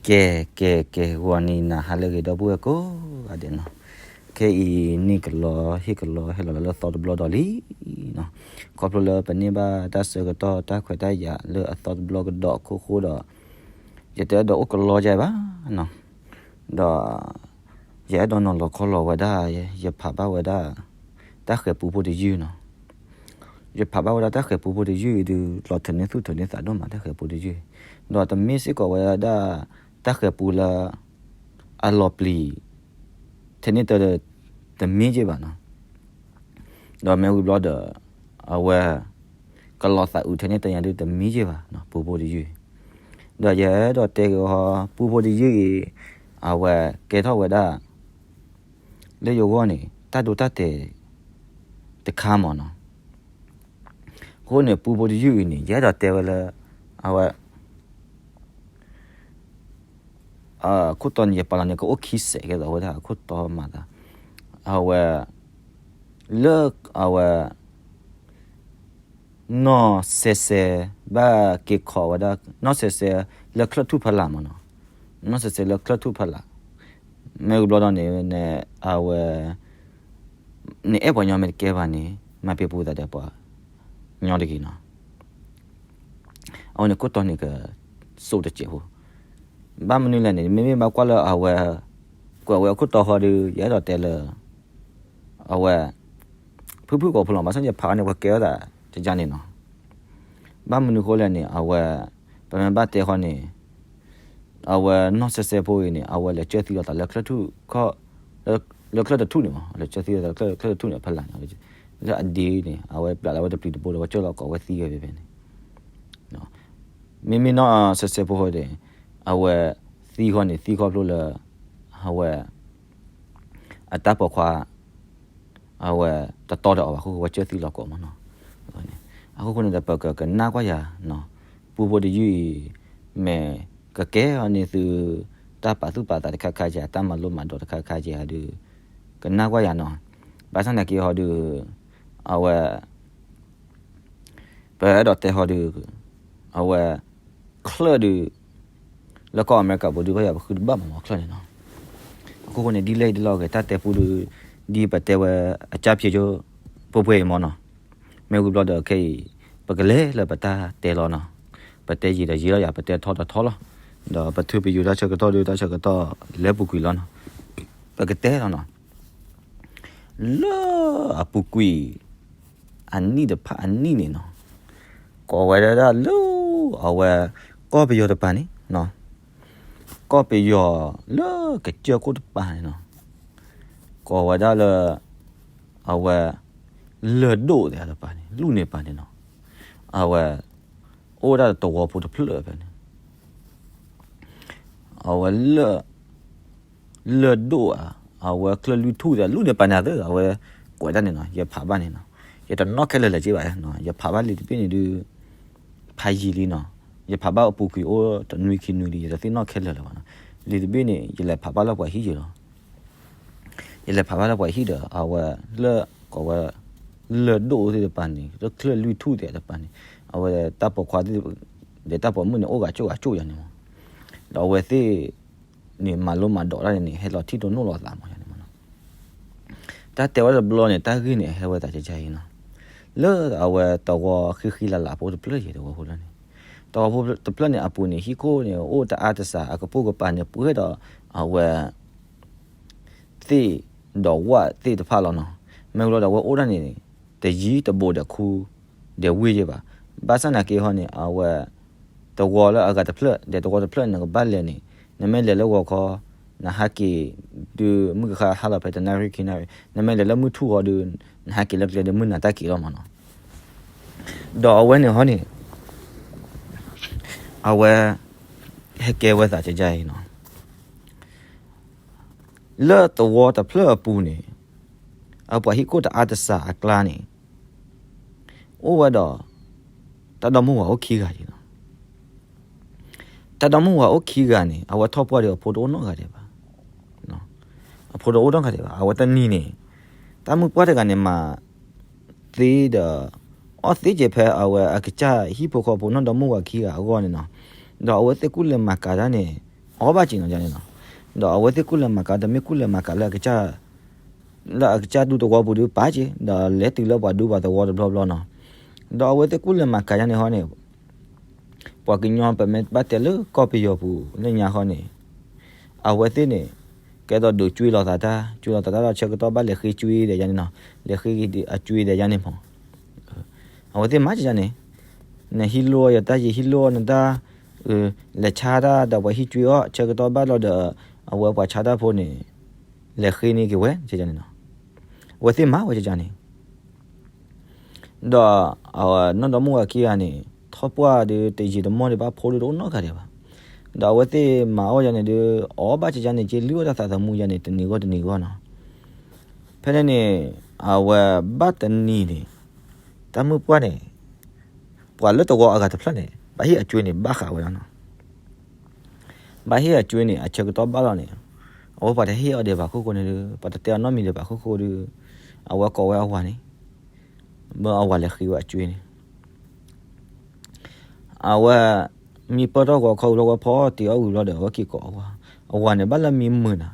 ကဲ ကဲ ကဲ ဂီၤနံၤနၤဟါလၢအဂ့ၤ ဒီပုၢ်ဝဲၢ်ကိးဂၤဒဲးနီၤ, ခဲအံၤန့ၣ်ကလီဟ့ၣ်ကလီဟဲလီၤလၢသီတဘျီဒီးလံနီၤ, ခီဖျိလၢပန့ၢ်ဘၣ်တၢ်ဆၢကတီၢ်တၢ်ခွဲးတၢ်ယာ်လၢအသီတဘျီကဒီးအခိၣ်ဃိဒီး ယတအဲၣ်ဒိးအိၣ်ကလီကဘၣ်နီၤ, ဒီး ယအဲၣ်ဒိးနီၤလီၤခီလီၤဝဲဒၣ် ယဖးဘၣ်ဝဲဒၣ် တၢ်ဃဲၤပူဖိတယုၢ်နီၤ, ယဖးဘၣ်ဝဲဒၣ်တၢ်ဃဲၤပူဖိတယုၢ်အံၤဒုး လီၤထုးန့ၢ်သူၣ်ထုးန့ၢ်သးဒိၣ်မး တၢ်ဃဲၤပူတယုၢ်အံၤ, ဒီးတမ့ၢ်စ့ၢ်ကီးဝဲဒၣ် တၢ်ဃဲၤပူလၢ အလီၤပျံၤ ထဲန့ၣ်တ တမ့ၢ်က့ဘၣ်နီၤ, ဒီးမ့ၢ်ဝံၤဘျီဒီး အဝဲ ကလီၤသးအုးထဲန့ၣ်တညါဒုးတမ့ၢ်က့ဘၣ်နီၤ ပူဖိတယုၢ်အံၤ, ဒီးယအဲၣ်ဒိးတဲက့ၤအီၤ ပူဖိတယုၢ်အံၤ အဝဲကဲထီၣ်ဝဲဒၣ် လၢယဂီၢ်န့ၣ် တၢ်ဒိတၢ်တဲာ်တခါမးနီၤ, အဃိန့ၣ် ပူဖိတယုၢ်အံၤန့ၣ် ယအဲၣ်ဒိးတဲဝဲလၢ အဝဲ အခိၣ်တီန့ၣ် ယပာ်လီၤန့ၣ် ကအိၣ်ခံစဲးကဲသိးဝဲဒၣ် အခိၣ်တီမၤသး အဝဲ လၢ အဝဲ နီၢ်စဲးစဲး ဘၣ်က့ၤခိးဝဲဒၣ် နီၢ်စဲးစဲး လၢချၢၣ်ထူၣ်ဖီလာ်မးနီၤ, နီၢ်စဲးစဲးလၢချၢၣ်ထူၣ်ဖီလာ်, မ့ၢ်ဝံၤဘျီဒီးန့ၣ် အဝဲ နအဲၣ်ပှၤညီမ့ၢ်တကဲဘၣ်န့ၣ် မၤပ့ၤပူၤသးဒီးပှၤညီတဂ့ၤနီၤ, အဝဲန့ၣ်ခိၣ်တီန့ၣ်က စိာ်တစဲးဖိ, ဘၣ်မနုၤလဲၣ်န့ၣ် မ့မ့ၢ်ဘၣ်ကွၢ်လၢအဝဲ ကွဲးဝဲအခိၣ်တီဃီဒီး ယအဲၣ်ဒိးတဲလၢ အဝဲ ဖုၣ်ဖုၣ်ကိာ်ဖိလီၤ, ဘၣ်ဆၣ်ယဖးအီၤန့ၣ် ပှၤကဲဝဲသးတယါန့ၣ်နီၤ, ဘၣ်မနုၤဃိလဲၣ်န့ၣ် အဝဲ ပမ့ၢ်ဘၣ်တဲဃီန့ၣ် အဝဲနီၢ်စဲးစဲးဖိအံၤန့ၣ် အဝဲလဲၤကၢၢ်သံလိာ်သးလၢချၢၣ်ထူၣ်ခီၣ် လၢချၢၣ်တထူၣ်န့ၣ်မး လဲၤကၢၢ်သံလိာ်သးလၢချၢၣ်တထူၣ်န့ၣ် ဖီလာ်န့ၣ် လၢအဒ့န့ၣ် အဝဲပျးလၢအဝဲတပျံၤတဘိဒီး အဝဲကၢၢ်လီၤကိးဝဲသံဝဲဖဲန့ၣ် မ့မ့ၢ်နီၢ်စဲးစဲးဖိဃီန့ၣ် အဝဲသံဃီန့ၣ် သံခီဖျိလၢ အဝဲ အတၢ်ပိာ်ခွါ အဝဲတတီဒီးအီၤဘၣ်အဃိ အဝဲကၢၢ်သံလီၤကိးမးနီၤ, အဃိဃိန့ၣ်ဒီး ပကကနၣ်ကွၢ်ယၤနီၤ, ပူဖိတယုၢ်အံၤ မ့ၢ်ကကဲအီၤန့ၣ်သု တၢ်ပာ်သူၣ်ပာ်သးတခါခါဧါ တၢ်မၤလိမၤဒိးတခါခါဧါဒီး ကနၣ်ကွၢ်ယၤနီၤ, ဘၣ်ဆၣ်သနာ်က့ဟီဒီး အဝဲ ပအဲၣ်ဒိးတဲဟီဒီး အဝဲ ချၢၣ်ဒီး လၢကီၢ်အမဲရကၤပူၤဒုး ဘၣ်ယၤပဃုတဘၣ်မးမးချၢၣ်န့ၣ်နီၤ, အဃိဃိန့ၣ် ဒ်လဲၣ်ဒ်လဲၣ်ဂ့ၤ တၢ်တဲပူဒီး ဒ်ပတဲဝဲအကၢ်ဖျိကၠိ ပှဲၤပှဲၤအံၤမးနီၤ, မ့ၢ်ဝံၤဘျီဒီးခဲအံၤ ပကလဲၤလၢပတၢ်တဲလီၤနီၤ, ပတဲယံာ်ဒီးယံာ်လီၤယၤ ပတဲထီဒီးထီလီၤ, ဒီးပထုးပယူၤတၢ်ဆၢကတီၢ်ဒီး တၢ်ဆၢကတီၢ်လၢပူၤကွံာ်လီၤနီၤ, ပကတဲလီၤနီၤ လၢအပူၤကွံာ် အနံၣ်တဖၣ်အနံၣ်န့ၣ်နီၤ, ကိးဝဲဒၣ်လၢ အဝဲ ကီၢ်ပယီၤတပၤန့ၣ်နီၤ, ကီၢ်ပယီၤလၢကစၢၢ်ခိၣ်တပၤန့ၣ်နီၤ, ကိးဝဲဒၣ်လၢ အဝဲ လၢၢ်ဒိၣ်သ့ၣ်တပၤန့ၣ် လူၢ်န့ၣ်ပၤန့ၣ်နီၤ, အဝဲ အိၣ်ဝဲဒၣ်တဝီဖိတဖျၢၣ်ဖဲန့ၣ် အဝဲလၢ လၢၢ်ဒိၣ်ဧါ, အဝဲချၢၣ်လွံၢ်ထူၣ်သ့ၣ် လူၢ်န့ၣ်ပၤန့ၣ်သ့ၣ် အဝဲကွဲးဒၣ်န့ၣ်နီၤ, ယဖးဘၣ်န့ၣ်နီၤ, ယတနီၣ်ခဲလၢာ်လၢၤက့ဘၣ်, ယဖးဘၣ်လံာ်တဘ့ၣ်န့ၣ်ဒုး ဖးယံာ်လံနီၤ, ယဖးဘၣ်အပူၤကွံာ်အိၣ်တနွံခံနွံလံ ယတသ့ၣ်နီၣ်ခဲလၢာ်လၢၤဘၣ်နီၤ, လံာ်တဘ့ၣ်န့ၣ် ယလဲၤဖးဘၣ်လၢပှၤဟံၣ်ယၤလီၤ ယလဲၤဖးဘၣ်လၢပှၤဟံၣ်ဒီး အဝဲလၢ ကိးဝဲ လၢၢ်ဒိၣ်သ့ၣ်တပၤန့ၣ် လၢချၢၣ်လွံၢ်ထူၣ်သ့ၣ်တပၤန့ၣ် အဝဲတၢ်ပိာ်ခွါသ့ၣ် ဒီးတၢ်ပိာ်မုၣ်န့ၣ် အိၣ်ဂၤကၠိဂၤကၠိယၤန့ၣ်မး, ဒီးအဝဲသ့ၣ်န့ၣ် မၤလိမၤဒိးတၢ်န့ၣ် ဟဲလီၤထံၣ်ဒိၣ်နီၢ်လိာ်သးမးယၤန့ၣ်မးနီၤ, တၢ်တဲဝဲတဘျီန့ၣ် တၢ်ဂ့ၢ်န့ၣ် အဟဲဝဲသးကကါအံၤနီၤ, လၢအဝဲတဝီဃံဃံလၤလၤဖိတဖျၢၣ်ယဲၢ်တဝီဖိလၢန့ၣ်, တဝီဖိတဖျၢၣ်န့ၣ်အပူၤန့ၣ် ဟံၣ်ခိၣ်န့ၣ် အိၣ်တအါတစှၤ အကပိာ်ကပၤန့ၣ် ပှဲၤဒီး အဝဲ သ့ၣ်ဒီးဝၣ်သ့ၣ်တဖၣ်လီၤနီၤ, မ့ၢ်ဝံၤလီၤဒီးအဝဲအိၣ်ဒၣ်န့ၣ် တယံၤတဘူးဒီးခူ ဒီးဝ့ၢ်ယဲၢ်ဘၣ်, ဘၣ်ဆၣ်သနာ်က့ဟီန့ၣ် အဝဲ တဝီလၢအဂၤတဖျၢၣ် ဒီးတဝီတဖျၢၣ်န့ၣ် နကဘၣ်လဲၤန့ၣ် နမ့ၢ်လဲၤလၢဂီၤခီ နဟဲက့ၤ ဒုးမုၢ်ကခါဟါလီၤဖဲတနၣ်ရံၣ်ခံနၣ်ရံၣ် နမ့ၢ်လဲၤလၢမုၢ်ထူၣ်ဃီဒုး နဟဲက့ၤလၢကျဲဒုးမုၢ်နၤတၢ်က့ၤလီၤမးနီၤ, ဒီးအဝဲန့ၣ်ဟီန့ၣ် အဝဲ ဟဲကဲဝဲသးကကါအံၤနီၤ, လၢတဝီတဖျၢၣ်အပူၤန့ၣ် အပှၤဟံၣ်ခိၣ်တအါတစှၤအကျါန့ၣ် အိၣ်ဝဲဒီး တၢ်ဒီမိၢ်ဝၤအိၣ်ခံဂၤန့ၣ်လီၤ, တၢ်ဒီမိၢ်ဝၤအိၣ်ခံဂၤန့ၣ် အဝဲထီၣ်ပှၢ်ဒီးအဖိတအိၣ်နီတဂၤဒံးဘၣ်, အဖိတအိၣ်နီတဂၤဒံးဘၣ်, အဝဲတနံၤန့ၣ် တၢ်မုၢ်ပှၢ်တဂၤန့ၣ်မၤ သ့ဒီး အီၣ်သ့ကဲဖဲအဝဲအကစၢ်ဟံၣ်ဖိဃီဖိနီၢ်ဒီမိၢ်ဝၤခံဂၤအဂီၢ်န့ၣ်နီၤ, ဒီးအဝဲသ့ၣ်ကူၣ်လဲၤမၤကၤတၢ်န့ၣ် အီၣ်ဘၣ်က့ၤနီၤန့ၣ်နီၤ. ဒီးအဝဲသ့ၣ်ကူၣ်လဲၤမၤကၤ တမ့ၢ်ကူၣ်လဲၤမၤကၤလၢအကစၢ် လၢအကစၢ်ဒူသဝီပူၤဒုးပာ်က့ၤ ဒီးလဲၤတုၤလၢပှၤဒူပှၤသဝီတဘျီဘျီနီၤ. ဒီးအဝဲသ့ၣ်ကူၣ်လဲၤမၤကၤယါန့ၣ်ဟီန့ၣ် ပှၤကညီပမ့ၢ်ဘၣ်တဲလၢကီၢ်ပယီၤပူၤလၢညါဃီန့ၣ် အဝဲသ့ၣ်န့ၣ် ကဲသိးဒိးကွံလိာ်သးတၢ် ကွံလိာ်သးတၢ်ဒီး ဆၢကတီၢ်ဘၣ်လဲၤဃ့ကွံဒီးယါန့ၣ်နီၤ, လဲၤဃ့အကွံဒီးယါန့ၣ်မး. အဝဲသ့ၣ်မၤက့ၤယါန့ၣ် နဟံးလိၢ်အီၣ်ယတၢ် ယဟံးလိၢ်အီၣ်နတၢ်, လဲၤဆါတၢ်ဒီးပှၤဟံးကွံအီၣ် ဆၢကတီၢ်ဘၣ်လီၤဒီး အဝဲပှၤဆါတၢ်ဖိန့ၣ် လဲၤဃ့န့ၢ်က့ၤဝဲန့ၣ်နီၤ. အဝဲသ့ၣ်မၤဝဲကကန့ၣ် ဒီးအဝဲနီၢ်ဒီမါဝၤခံဂၤန့ၣ် ထီၣ်ပှၢ်ဒီးတယံာ်တမီၢ်ဒီးဘၣ်ဖိဒိၣ်တအိၣ်နီတဂၤဒံးဘၣ်. ဒီးအဝဲသ့ၣ်မၤအီၣ်ယါန့ၣ်ဒီး အီၣ်ဘၣ်ကကန့ၣ် က့လုၢ်အီၣ်တၢ်သးသမူယါန့ၣ် တနံၤဂီၢ်တနံၤဂီၢ်နီၤ. ဖဲန့ၣ်န့ၣ် အဝဲဘၣ်တနံၤန့ၣ် တၢ်မုၢ်ပှၢ်န့ၣ် ပှၤလၢသဝီအဂၤတဖျၢၣ်န့ၣ် ဘၣ်ဟ့ၣ်အကွံန့ၣ် ဘၣ်ဃးဝဲလီၤနီၤ. ဘၣ်ဟ့ၣ်အကွံန့ၣ် အဆၢကတီၢ်ဘၣ်လီၤန့ၣ် အဝဲပှၤတဟ့ၣ်အီၤဒံးဘၣ်ခိၣ်ဃိန့ၣ်ဒီး ပှၤတတဲအီၤနီတမံၤဒံးဘၣ်ခိၣ်ဃိဒီး အဝဲကိးဝဲအဝၤန့ၣ် မၢအဝၤလဲၤဃ့ဝဲအကွံန့ၣ် အဝဲ မံပၢၢ်ထီၣ်ဂီၤခီဝံၤလီၤ ဝဲဖီတ့ၢ်အီၣ်ဝံၤလီၤဒီး အဝဲက့ၤကိးအဝၤ, အဝၤန့ၣ်ဘၣ်လၢမံမုာ်နၤ,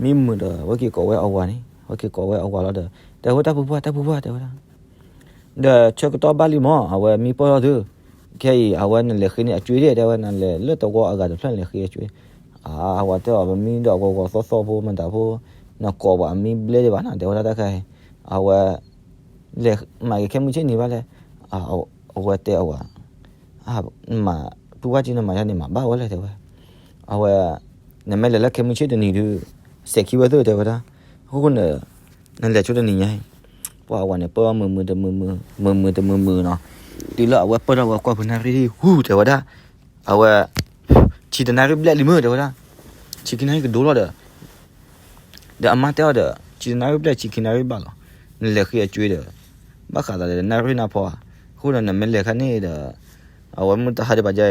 မံမုာ်ဒီး အဝဲက့ၤကိးဝဲအဝၤန့ၣ် အဝဲက့ၤကိးဝဲအဝၤလီၤဒီး တဲဝဲတၢ်ဖုဖု တၢ်ဖုဖု တဲဝဲဒၣ် ဒီးဆၢကတီၢ်ဘၣ်လံမး အဝဲမံပၢၢ်ထီၣ်သု, ခဲအံၤ အဝဲနလဲၤဃ့န့ၢ်အကွံဒၣ် တဲဝဲ နလဲၤလၢသဝီအဂၤတဖျၢၣ်နလဲၤဃ့အကွံ, အဝၤတဲအီၤ ပမံဒီးဂီၤဂီၤသီသီဖိမတၤဖိ, နကိးပှၤအမံဘျဲဒံးဘၣ်နၤ တဲဝဲဒၣ်တၢ်ခါအံၤ, အဝဲ လဲၤမၤက့ၤခဲမုၢ်ဆ့ၣ်နံၤဘၣ်လဲၣ်, အဝဲတဲအဝၤ မၤ ဖုဝါကံနမၤယါန့ၣ် မၤဘၣ်ဝဲလဲၣ် တဲဝဲ, အဝဲ နမ့ၢ်လဲၤလၢခဲမုၢ်ဆ့ၣ်တနံၤဒုး စဲးခံဝဲသ့ၣ် တဲဝဲဒၣ်, အဃိန့ၣ် နလဲၤဆိတနံၤညါအံၤ, ပှၤအဝၤန့ၣ် ပၢၢ်မုာ်မုာ်တမုာ်မုာ် မုာ်မုာ်တမုာ်မုာ်နီၤ, တုၤလၢအဝဲပၢၢ်ထီၣ်ဝဲကွၢ်ဖုနၣ်ရံၣ် ဟူ တဲဝဲဒၣ်, အဝဲ ဆံတနၣ်ရံၣ်ဘျဲၣ်လံမုၢ် တဲဝဲဒၣ်, ဆံခံနၣ်ရံၣ်ကဒိလီၤဒီး ဒီးအမါတဲအီၤဒီး ဆံတနၣ်ရံၣ်ဘျဲၣ် ဆံခံနၣ်ရံၣ်ဘၣ်လီၤ, နလဲၤဃ့အကွံဒီး ဘၣ်ဃးသးဒီးနၣ်ရံၣ်နၢ်ဖီဧါ, အဃိဒီး နမ့ၢ်လဲၤခါန့ၣ်ဒီး အဝဲမုၢ်တဟါဒံးဘၣ်ဒ်အံ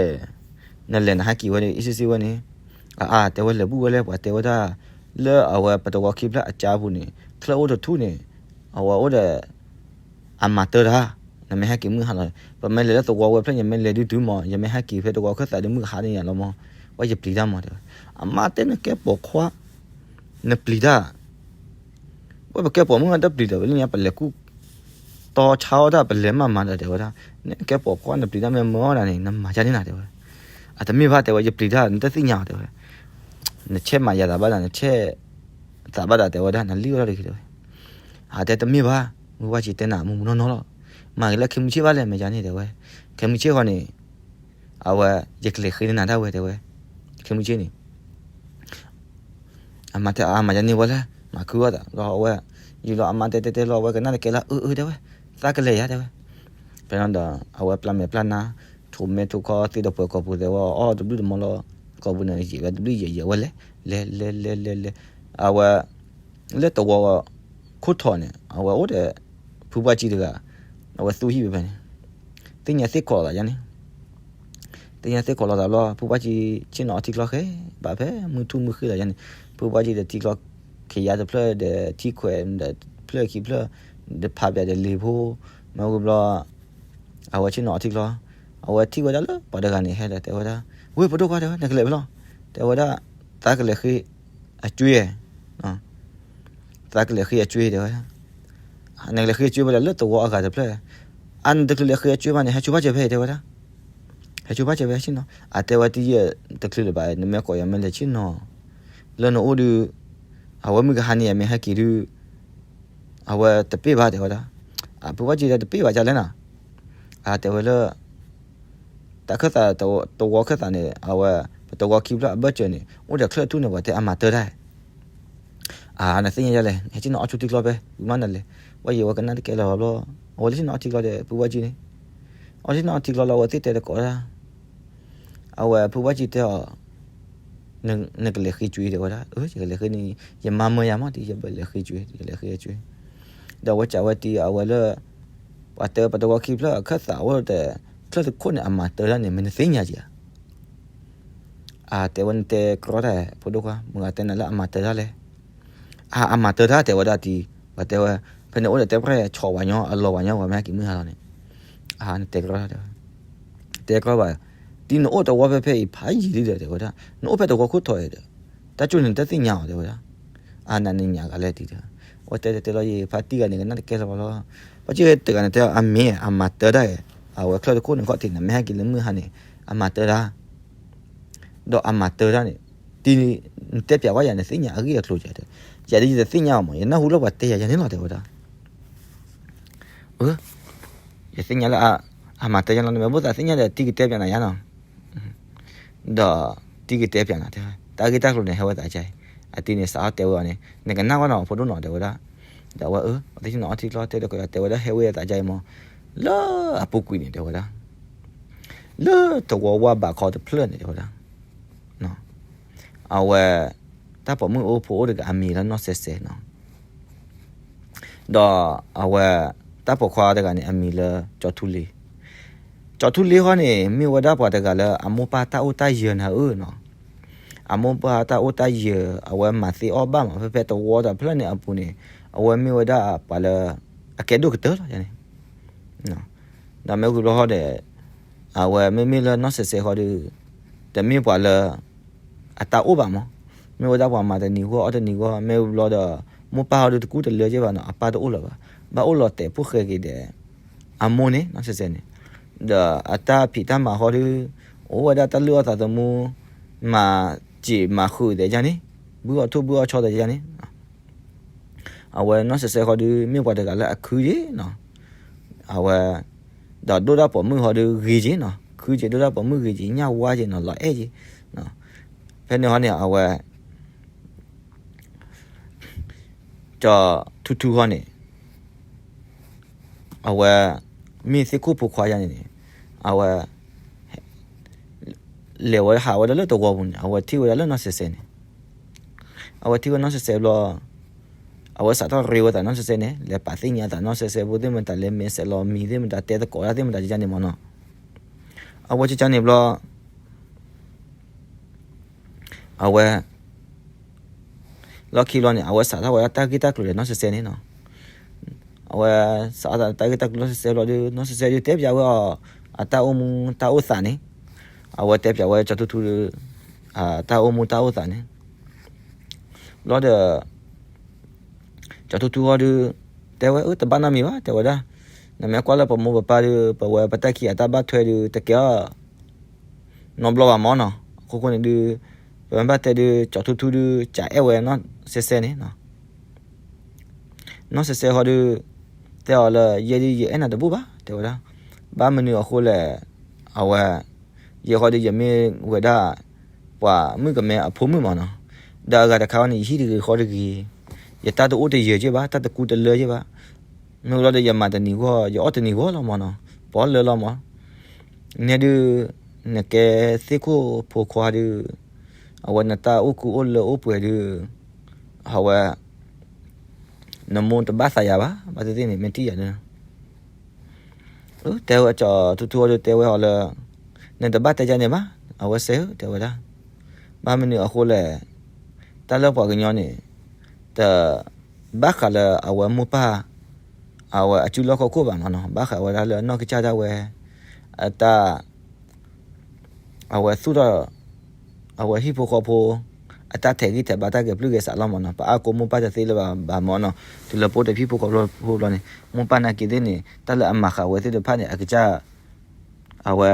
ၤ, နလဲၤနဟဲက့ၤဝဲဒီး အ့ၣ်စ့ၣ်စ့ၣ်ဝဲန့ၣ်, အါအါ တဲဝဲလဲၤဘူၣ်ဝဲလဲၣ် ပှၤတဲဝဲဒၣ်, လၢအဝဲပတဝီခံဖျၢၣ်အကါပူၤန့ၣ် ချၢၣ်အိၣ်တထူၣ်န့ၣ်, အဝဲအိၣ်ဒီး အမၤတၢ်တၢ်, နမ့ၢ်ဟဲက့ၤမုၢ်ဟါလီၤ, ပမ့ၢ်လဲၤလၢသဝီဝဲဖျၢၣ် ယမ့ၢ်လဲၤဒုးတုၤမး ယမ့ၢ်ဟဲက့ၤဖဲသဝီခၢၣ်သးဒီးမုၢ်ဟါန့ၣ်ယါလီၤမး, ဝဲယပျံၤတၢ်မး တဲဝဲ, အမါတဲနကဲပိာ်ခွါ, နပျံၤတၢ် ဝဲပကဲပိာ်မုၣ်တပျံၤဒီး ပလၢညါပလဲၤကူၣ်တီဆါအီၣ်တၢ် ပလဲၤမၤမၤဒီး တဲဝဲဒၣ်, နကဲပိာ်ခွါ နပျံၤတၢ်မ့ၢ်မၢအီၣ်ဒၣ်န့ၣ် နမၤယါန့ၣ်နၤ တဲဝဲ, အတမ့ၢ်ဘၣ် တဲဝဲ ယပျံၤတၢ် နတသ့ၣ်ညါအီၤ တဲဝဲ, နဆဲးမၤယၤသးဘၣ်ဒီး နဆဲးသးဘၣ်ဒီး တဲဝဲဒၣ် နလံၣ်ဝဲဒၣ်တဂ့ၤ တဲဝဲ, အတဲတမ့ၢ်ဘၣ်, မုၢ်ဝါကံတဲနၤမုၢ်မုၢ်နီၢ်နီၢ်လီၤ, မၤက့ၤလၢခဲမုၢ်ဆ့ၣ်ဘၣ်လဲၣ် မ့ၢ်ယါန့ၣ် တဲဝဲ, ခဲမုၢ်ဆ့ၣ်ဃီန့ၣ် အဝဲ ယကလဲၤဃ့န့ၢ်နၤဒၣ်ဝဲ တဲဝဲ, ခဲမုၢ်ဆ့ၣ်န့ၣ် အမါတဲအါမၤယါန့ၢ်ဝဲလဲၣ် မၤခုအီၣ်သးလီၤအဝဲ, ယံာ်လီၤအမါတဲတဲတဲလီၤ အဝဲကနၣ်တကဲလၢအအၢအၢ တဲဝဲ, သးကလဲၤယါ တဲဝဲ, ဖဲန့ၣ်ဒီး အဝဲပျၢ်မဲာ်ပျၢ်နါ, ထိးမဲာ်ထိးခီသ့ဒီးပှၤကိာ်ပူၤ တဲဝဲအီၣ်တဘျုးတမီၢ်လီၤ, ကိာ်ပူၤန့ၣ် ယံာ်ဝဲတဘျုးယံာ်ယံာ်ဝဲလဲၤ လဲၤလဲၤလဲၤလဲၤလဲၤ, အဝဲ လၢသဝီ ခိၣ်ထီၣ်န့ၣ် အဝဲအိၣ်ဒီး ဖုပှၢ်ကံတဂၤ, အဝဲသူၣ်ဟံၣ်ဖဲဖဲန့ၣ်, သ့ၣ်ညါသ့ၣ်ခိးလိာ်သးယါန့ၣ်, သ့ၣ်ညါသ့ၣ်ခိးလိာ်သးဘျီ ဖုပှၢ်ကံ ဆ့ၣ်နီၤအီထံချီဃဲ ဘၣ်ဖဲမုၢ်ထူၣ်မုၢ်ဃ့လီၤယါန့ၣ်, ဖုပှၢ်ကံဒီးထံချီ ခ့ယါတဖျၢၣ်ဒီးထံခွဲးဒီးဖျၢၣ်ခံဖျၢၣ်, ဒီးဖးပျဲၢ်ဒီးလ့ၤဖိ, မ့ၢ်ဝံၤဘျီ အဝဲဆ့ၣ်နီၤအီထံချီ, အဝဲထံၣ်ဝဲဒၣ်လၢပှၤတဂၤန့ၣ်ဟဲဒီးတဲဝဲဒၣ်, ဝ့ၢ်ပဒိၣ်ခွါ တဲဝဲ နကလဲၤဖဲလဲၣ်, တဲဝဲဒၣ်, သးကလဲၤဃ့ အကွံ သးကလဲၤဃ့အကွံ တဲဝဲ, နကလဲၤဃ့အကွံဖဲလဲၣ် လၢသဝီအဂၤတဖျၢၣ်, အါ နတချုးလဲၤဃ့အကွံဘၣ်န့ၣ် ဟဲဆိဘၣ်စၢၤဖဲအံၤ တဲဝဲဒၣ်, ဟဲဆိဘၣ်စၢၤဖဲဆ့ၣ်နီၤ, အတဲဝဲတယံာ်တချုးလၢၤဘၣ် နမ့ၢ်ကိးယၤမ့ၢ်လဲၤဆ့ၣ်နီၤ, လၢနအိၣ်ဒုး, အဝဲမုၢ်ကဟါန့ၣ် ယမ့ၢ်ဟဲက့ၤဒုး, အဝဲတပ့ၢ်ဘၣ် တဲဝဲဒၣ်, အဖုဝဲကံဒီးတပ့ၢ်ဘၣ်ဒ်လဲၣ်နၤ, အတဲဝဲလၢ တၢ်ခၢၣ်သး သဝီခၢၣ်သးန့ၣ် အဝဲ ပသဝီခံဖျၢၣ်အဘၢၣ်စၢၤန့ၣ် အိၣ်ဒီးချၢၣ်ထူၣ်န့ၣ် ပှၤတဲအမၤတၢ်တၢ်, အါ နသ့ၣ်ညါယါလဲၣ် ဟဲဆ့ၣ်နီၤအီထံချီဖဲ ဝံၤမးနလဲၤ, ဝဲယံာ်ဝဲကနၣ်တကဲလၢၤဘၣ်ဘျီ, အဝဲလဲၤဆ့ၣ်နီၤအီထံချီဒီး ဖုဝဲကံန့ၣ်, အီထံနီၤအီထံချီလီၤ အဝဲသ့ၣ်တဲတကိးဒၣ်, အဝဲဖုဝဲကံတဲအီၤ, နကလဲၤဃ့ကွံ တဲဝဲဒၣ်, အၢ ယကလဲၤဃ့န့ၣ် ယမါမၢယၤမး တယံာ် ယဘၣ်လဲၤဃ့ကွံ ယလဲၤဃ့ကွံ ဒီးအဝဲစံးဝဲတံၤ အဝဲလၢ ပှၤတဲ ပှၤတဝီခံဖျၢၣ်အခၢၣ်သးအိၣ်ဒီး ချၢၣ်တခိၣ်န့ၣ် အမၤတၢ်တၢ်န့ၣ် မ့ၢ်နသ့ၣ်ညါဧါ, အတဲဝဲ နတဲကြီတၢ် ဖိဒိၣ်ခွါ မတၤဂၤတဲနၤလၢအမၤတၢ်တၢ်လဲၣ်, အ အမၤတၢ်တၢ် တဲဝဲဒၣ်တံၤ ပှၤတဲဝဲ ဖဲန့ၣ်အိၣ်ဒီးတဲပြဲၢ်ဆီးဝဲညီ အလီၤဝဲညီ ပှၤမ့ၢ်ဟဲက့ၤမုၢ်ဟါလီၤန့ၣ်, အ နတဲကြီတၢ်တဲဝဲ, တဲကြီဘၣ်, တံၤနအိၣ်တဝီဖဲဖဲအံၤဖးယံာ်လံဒီး တဲဝဲဒၣ်, နအိၣ်ဖဲတဝီခိၣ်ထီၣ်အံၤဒီး တၢ်ကၠိန့ၣ်နတသ့ၣ်ညါအီၤ တဲဝဲဒၣ်. အနနံၤညါဂၤလဲၣ်တံၤဒီး အဝဲတဲတဲတဲလီၤယံၤ ဖါတံၢ်ဂၤန့ၣ် ကနၣ်တကဲလၢၤဘၣ်လီၤ. ပှၤက့တဂၤန့ၣ်တဲအီၤ အမ့ၢ်အမၤတၢ်တၢ်အံၤ အဝဲချၢၣ်တခိၣ်န့ၣ်ခီၣ်ထံးန့ၣ် မ့ၢ်ဟဲက့ၤလၢမုၢ်ဟါန့ၣ် အမၤတၢ်တၢ် ဒီးအမၤတၢ်တၢ်န့ၣ် တံၤ နတဲပၠးဝဲယၤ နသ့ၣ်ညါအဂ့ၢ်အကျိၤယၤဒီး ယၤဒ်ယတသ့ၣ်ညါအီၤမး ယနၢ်ဟူလၢပှၤတဲယၤယၤန့ၣ်လီၤ တဲဝဲဒၣ်. အ ယသ့ၣ်ညါလၢ အမၤတၢ်ယၤလီၤ နမ့ၢ်ဘၣ်သးသ့ၣ်ညါဒီး တံၤကတဲပၠးနၤယၤနီၤ. ဒီးတံၤကတဲပၠးနၤ တဲဝဲ တၢ်ဂ့ၢ်တၢ်ကျိၤန့ၣ် ဟဲဝဲသးကါအံၤ အတံၤန့ၣ် စးထီၣ်တဲဝဲအီၤန့ၣ် နကနၣ်ဝဲနီၤ ဖိဒိၣ်နီၤ တဲဝဲဒၣ်. ဒီးအဝဲအ ပှၤသ့ၣ်ညါနီၤ အီထံကျီတဲဒီး ကတဲဝဲဒၣ် ဟဲဝဲသးကါအံၤမး လၢအပူၤကွံာ်န့ၣ် တဲဝဲဒၣ် လၢတဝီဝါဘးခီတဖျၢၣ်န့ၣ် တဲဝဲဒၣ် အဝဲ တၢ်ပိာ်မုၣ်အိၣ်ဖိအိၣ်တဂၤအမံၤလၢနီၢ်စဲးစဲးနီၤ. ဒီးအဝဲ တၢ်ပိာ်ခွါတဂၤန့ၣ် အမံၤလၢကၠီၤထူလ့. ကၠီၤထူလ့ဃီန့ၣ် မ့ၢ်ဝဲဒၣ်ပှၤတဂၤလၢအမိၢ်ပၢ်တၢ်အိၣ်တၢ်ယၢၤနၤဧၢနီၤ. အမိၢ်ပၢ်တၢ်အိၣ်တၢ်ယၢၤ အဝဲမၤသ့အီၣ်ဘၣ်မး ဖဲဖဲတဝီတဖျၢၣ်န့ၣ်အပူၤန့ၣ် အဝဲမ့ၢ်ဝဲဒၣ်ပှၤလၢ အကဲဒိၣ်ကတၢၢ်လီၤန့ၣ် ဒီးမ့ၢ်ဝံၤဘျီဃီဒီး အဝဲမ့မ့ၢ်လၢနီၢ်စဲးစဲးဃီဒီး တမ့ၢ်ပှၤလၢ အတၢ်အိၣ်ဘၣ်မး, မ့ၢ်ဝဲဒၣ်ပှၤမၤတနံၤဂီၢ်အီၣ်တနံၤဂီၢ် မ့ၢ်ဝံၤဘျီဒီး မိၢ်ပၢ်ဃီဒီးတကူတလၢက့ဘၣ်နီၤ, အပၢ်တအိၣ်လၢၤဘၣ်, ဘၣ်အိၣ်လီၤတဲာ်ဖိၣ်ဃဲက့ၤဒီး အမိၢ်န့ၣ် နီၢ်စဲးစဲးန့ၣ်, ဒီးအတၢ်ဖံးတၢ်မၤဃီဒီး အိၣ်ဝဲဒၣ်တၢ်လုၢ်အီၣ်သးသမူ, မၤစံာ်မၤဃုာ်သဲးယါန့ၣ်, ဘုၣ်အီၣ်ထိၣ်ဘုၣ်အီၣ်ဆီသဲးယါန့ၣ် အဝဲနီၢ်စဲးစဲးဃီဒီး မ့ၢ်ပှၤတဂၤလၢအခုက့နီၤ, အဝဲ ဒီးဒိၣ်တၢ်ပိာ်မုၣ်ဃီဒီးဂ့ၤက့နီၤ, ခုက့ ဒိၣ်တၢ်ပိာ်မုၣ်ဂ့ၤက့ ညၣ်ဝါက့နီၤ, လီၤအဲၣ်က့, ဖဲန့ၣ်ဃီန့ၣ် အဝဲ ကၠီၤထူထူဃီန့ၣ် အဝဲ မ့ၢ်သ့ၣ်ခိၣ်ဖိခွါယါန့ၣ်န့ၣ် အဝဲ လဲၤဝဲဟးဝဲဒၣ်လၢတဝီပူၤန့ၣ် အဝဲထံၣ်ဝဲဒၣ်လၢနီၢ်စဲးစဲးန့ၣ်, အဝဲထံၣ်ဝဲနီၢ်စဲးစဲးဘျီ အဝဲစးထီၣ်ရ့ဝဲသးနီၢ်စဲးစဲးန့ၣ် လဲၤပာ်သ့ၣ်ညါသးနီၢ်စဲးစဲးဖိသ့ၣ်မတၤ လဲၤမဲာ်ဆှးလီၤမံၤသ့ၣ်မတၤ တဲသကိးတၢ်သ့ၣ်မတၤယါန့ၣ်မ့ၢ်နီၤ, အဝဲကကန့ၣ်ဘျီ အဝဲ လီၢ်ခံဘျီန့ၣ် အဝဲစးထီၣ်ဝဲဒၣ်တၢ်ဂ့ၢ်တၢ်ကျိၤဒီးနီၢ်စဲးစဲးန့ၣ်နီၤ, အဝဲစးထီၣ်တၢ်ဂ့ၢ်တၢ်ကျိၤနီၢ်စဲးစဲးဘျီဒီး နီၢ်စဲးစဲးဒီးတဲပၠးဝဲအီၤ အတၢ်အိၣ်မူတၢ်အိၣ်သးန့ၣ်, အဝဲတဲပၠးဝဲကၠီၤထူထူဒီး တၢ်အိၣ်မူတၢ်အိၣ်သးန့ၣ်, ဘျီဒီး ကၠီၤထူထူဃီဒီး တဲဝဲ အၢ တဘၣ်နီတမံၤဘၣ် တဲဝဲဒၣ်, နမ့ၢ်ကွၢ်လၢပမိၢ်ပပၢ်ဒီး ပဝဲပတၢ်ခံးအတၢ်ဘၣ်ထွဲဒီး တကဲအီၤ နီတဘျီဘၣ်မ့ၢ်နီၤ, အခိၣ်ဃိန့ၣ်ဒီး ပမ့ၢ်ဘၣ်တဲဒီး ကၠီၤထူထူဒီး ကအဲၣ်ဝဲနီၢ်စဲးစဲးန့ၣ်နီၤ, နီၢ်စဲးစဲးဃီဒီး တဲအီၤလၢ ယဲဒုးယအဲၣ်နၤတဘူၣ်ဘၣ် တဲဝဲဒၣ်, ဘၣ်မနုၤအဃိလဲၣ်, အဝဲ ယဲဃီဒီးယမ့ၢ်ဝဲဒၣ် ပှၤမုၣ်ကမဲအဖိမုၣ်မ့ၢ်နီၤ, ဒီးအဂၤတခါဃီန့ၣ် ယဟံၣ်တဂ့ၤဃီတဂ့ၤ, ယတၢ်တအိၣ်တယၢၤက့ဘၣ် တၢ်တကူတလၢက့ဘၣ်, မ့ၢ်ဝံၤလီၤဒီးယမၤတနံၤဂီၢ် ယအီၣ်တနံၤဂီၢ်လီၤမ့ၢ်နီၤ, ပီလၢလီၤမ့ၢ်, နဲဒုး နကဲသ့ၣ်ခိၣ်ဖိခွါဒီး အဝဲနတၢ်အိၣ်ကူအိၣ်လၢအိၣ်ပှဲၤဒီး အဝဲ နမိၢ်တဘၣ်သးယၤဘၣ် ဘၣ်သ့ၣ်သ့ၣ်န့ၣ် မ့ၢ်ထံၣ်ယၤဒီး တဲဝဲကၠီၤထူထူဃီဒီးတဲဝဲအီၤလၢ နတဘၣ်တဲယါန့ၣ်ဘၣ် အဝဲစဲးဧၢ တဲဝဲဒၣ်, ဘၣ်မနုၤအဃိလဲၣ်, တၢ်လၢပှၤကညီန့ၣ် တ ဘၣ်ဃးလၢအဝဲမိၢ်ပၢ် အဝဲအစုလီၢ်ခီၣ်ခိၣ်ဘၣ်မ့ၢ်နီၤ, ဘၣ်ဃးဝဲဒၣ်လၢနီၢ်ကစၢ်ဒၣ်ဝဲ အတၢ် အဝဲသူၣ်ထီၣ် အဝဲဟံၣ်ဖိဃီဖိ အတၢ်ထဲးဂံၢ်ထဲးဘါတၢ်ဂဲၤပျုၢ်ဂဲၤဆးလီၤမ့ၢ်နီၤ, ပအါကိးမိၢ်ပၢ်တသ့လၢၤဘၣ်မ့ၢ်နီၤ, တုၤလၢပအိၣ်တဟံၣ်ဖိဃီဖိဘျီန့ၣ် မိၢ်ပၢ်နာ်က့သ့ၣ်န့ၣ် တၢ်လၢအမၤဃာ်ဝဲသ့ၣ်တဖၣ်န့ၣ် အကစၢ် အဝဲ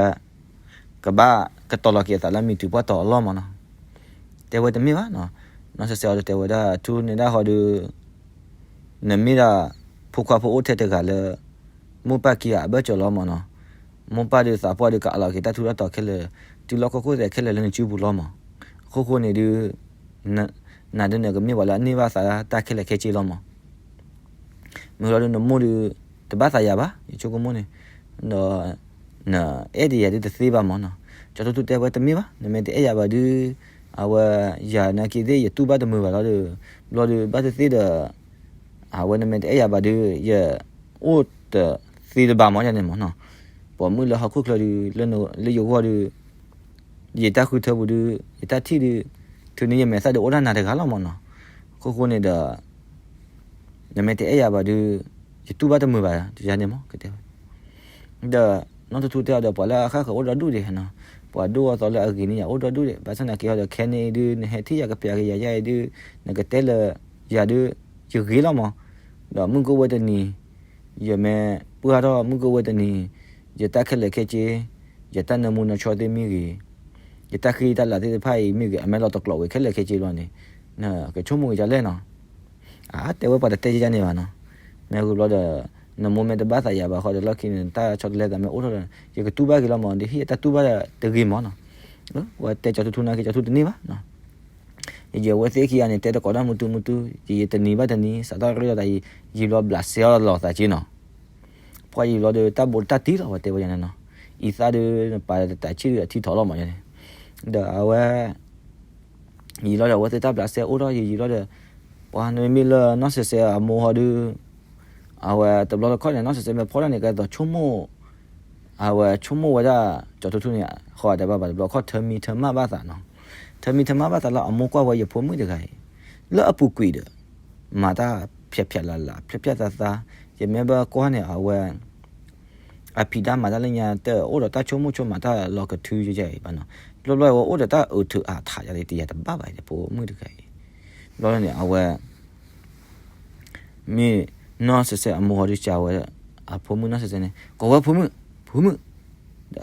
ကဘၣ်ကတီၤလီၤက့ၤအသးလၢမံၤတုၤပှၢ်တီၤအလီၢ်မ့ၢ်နီၤ, တဲဝဲတမ့ၢ်ဘၣ်နီၤ, နီၢ်စဲးစဲးအီၤဒီးတဲဝဲဒၣ် ထူန့ၣ်ဒၣ်ဃီဒီး နမ့ၢ်ဒၣ်ဖိခွါဖိအိၣ်ထဲတဂၤလၢ မိၢ်ပၢ်ခံဂၤအဘၢၣ်စၢၤလီၤမ့ၢ်နီၤ, မိၢ်ပၢ်ဒီးသးပှၢ်ဒီးကအးလီၤက့ၤတၢ်ထူးတၢ်တီၤခဲလၢာ်, တုၤလီၢ်ခီၣ်ခိၣ်သဲးခဲလၢာ်လၢနစုပူၤလီၤမ့ၢ်, အခိၣ်ဃိန့ၣ်ဒုး နၤဒုးန့ၣ်ကမ့ၢ်ပှၤလၢအန့ၢ်ဘၣ်သးတၢ်ခဲလၢာ်ခဲဆ့လီၤမ့ၢ် မ့ၢ်လီၤဒုးနမိၢ်ဒုး တဘၣ်သးယၤဘၣ် ယဆိကမိၣ်န့ၣ်, ဒီး နအဲၣ်ဒိးယၤဒုးတသ့ဘၣ်မ့ၢ်နီၤ, ကၠီၤထူထူတဲဝဲတမ့ၢ်ဘၣ် နမ့ၢ်တအဲၣ်ယၤဘၣ်ဒုး အဝဲ ယၤနာ်က့သ့ၣ်ယတူၢ်ဘၣ်တမုာ်ဘၣ်လီၤဒီး ဘျီဒုးဘၣ်သ့ၣ်သ့ၣ်ဒီး အဝဲနမ့ၢ်တအဲၣ်ယၤဘၣ်ဒုး ယအိၣ်တသ့တဘၣ်မ့ၢ်ယၤန့ၣ်မ့ၢ်နီၤ, ပိာ်မုၣ်လၢဟီၣ်ခိၣ်ချၢဒုး လၢယဂီၢ်ဒုး ယတၢ်ဃုထၢပူၤဒုး ယတၢ်ထံၣ်ဒုး ထုးန့ၢ်ယမဲာ်သၣ်ဒုးအိၣ်ဒၣ်နၤတဂၤလီၤမ့ၢ်နီၤ, အခိၣ်ဃိန့ၣ်ဒီး နမ့ၢ်တအဲၣ်ယၤဘၣ်ဒုး ယတူၢ်ဘၣ်တမုာ်ဘၣ် ယၤန့ၣ်မ့ၢ်ကတဲဝဲ, ဒီး နီၢ်ထူထူတဲအီၤဒီး ပှၤလၢအဃၣ်ဃၢၤအိၣ်ဒီဒူၣ်ဒံးနီၤ, ပှၤဒိၣ်အသီလၢအဂ့ၤန့ၢ်ယၤအိၣ်ဒီဒူၣ်ဒံး, ဘၣ်ဆၣ်သနာ်က့ဟီဒီး ခဲန့ၣ်ဒုး နဟဲထံၣ်ယၤကပျးကယၤယါအံၤဒုး နကတဲလၢယၤဒုး ယဂ့ၤလီၤမး, ဒီးမုၢ်ကအိၣ်ဝဲတနံၤ ယမ့ၢ်ပှၢ်ထီၣ် မုၢ်ကအိၣ်ဝဲတနံၤ ယတၢ်ခဲလၢာ်ခဲဆ့ ယတၢ်နၢမူနၢဆှီသ့ၣ်မ့ၢ်ဂ့ၤ, ယတၢ်ဃံတၢ်လၤသ့ၣ်တဖၣ်အံၤမ့ၢ်ဂ့ၤ အမ့ၢ်လီၤတကျိးဝဲခဲလၢာ်ခဲဆ့လီၤန့ၣ် နကဆိကမိၣ်က့ၤဒ်လဲၣ်နီၤ. အတဲဝဲပှၤတတဲယါန့ၣ်ဘၣ်နီၤ. မ့ၢ်ဂ့ၤဘျီဒီး နမိၢ်မ့ၢ်တဘၣ်သးယၤဘၣ်ဃီဒီး လီၢ်ခံန့ၣ် တၢ်ဆီတလဲသးမ့ၢ်အိၣ်ထီၣ်ဒီး ယကတူၢ်ဘၣ်က့ၤလီၤမး, ဒ်ဟံၣ်အတၢ်တူၢ်ဘၣ်တဂ့ၤမးနီၤ. ဝဲတဲကၠီၤထူထူနာ်က့ ကၠီၤထူတန့ၢ်ဘၣ်နီၤ. ယဝဲသ့ၣ်ခံဂၤန့ၣ် တဲတကိးတၢ်မုၢ်တူမုၢ်တူ, ယတနံၤဘၣ်တနံၤ စးထီၣ်ရ့လိာ်သး ယံာ်ဘျီဘျးစဲအီၤလီၤသးက့နီၤ. ပှၤယံာ်ဘျီဒီး တၢ်ဘိးတၢ်တံၢ်လီၤ ပှၤတဲဝဲန့ၣ်နီၤ. အံသၣ်ဒီး နပာ်တၢ်ဆံၣ်ဒီးအထံထီၣ်လီၤမးန့ၣ်, ဒီးအဝဲ ယံာ်လီၤဒီးအဝဲသ့ၣ်တၢ်ဘျးစဲအိၣ်ထီၣ် ယံာ်ယံာ်လီၤဒီး ပှၤန့ၣ်မ့ၢ်လၢနီၢ်စဲးစဲးအမိၢ်ဟီဒီး အဝဲတဘျီတခီၣ်န့ၣ် နီၢ်စဲးစဲးမ့ၢ်ဖီၣ်တၢ်န့ၣ် ကဲသိးဆိကမိၣ်, အဝဲဆိကမိၣ်ဝဲဒၣ် ကၠီၤထူထူန့ၣ် ဃီတဲဘၣ်ဘၣ် တဘျီခီၣ်ထၢမံထၢမၣ်ဘၣ်သးနီၤ. ထၢမံထၢမၣ်ဘၣ်သးလၢအမိၢ်ကွၢ်ဝဲယဖိမုၣ်တဂၤအံၤ လၢအပူၤကွံာ်ဒီး မၤတၢ်ဖျဲးဖျဲးလၤလၤ ဖျဲးဖျဲးသးသး, ယမ့ၢ်ဘၣ်ကွၢ်န့ၣ် အဝဲ အဖံးတၢ်မၤတၢ်လၢညါ တအိၣ်ဒီးတၢ်ဆိကမိၣ်ဆိကမးတၢ်လီၤကထုယဲၢ်အံၤဘၣ်နီၤ. ဘျီဘျီဝဲအိၣ်ဒီးတၢ်အုးထုးအါထးယၤလံ တယၤတဘၣ်ဘၣ် ယဖိမုၣ်တဂၤအံၤ. ဘျီန့ၣ် အဝဲ မ့ၢ်နီၢ်စဲးစဲးအမိၢ်ဟီဒုးစံးဝဲ အဖိမုၣ်နီၢ်စဲးစဲးန့ၣ် ကိးဝဲဖိမုၣ်, ဖိမုၣ်, ဒီး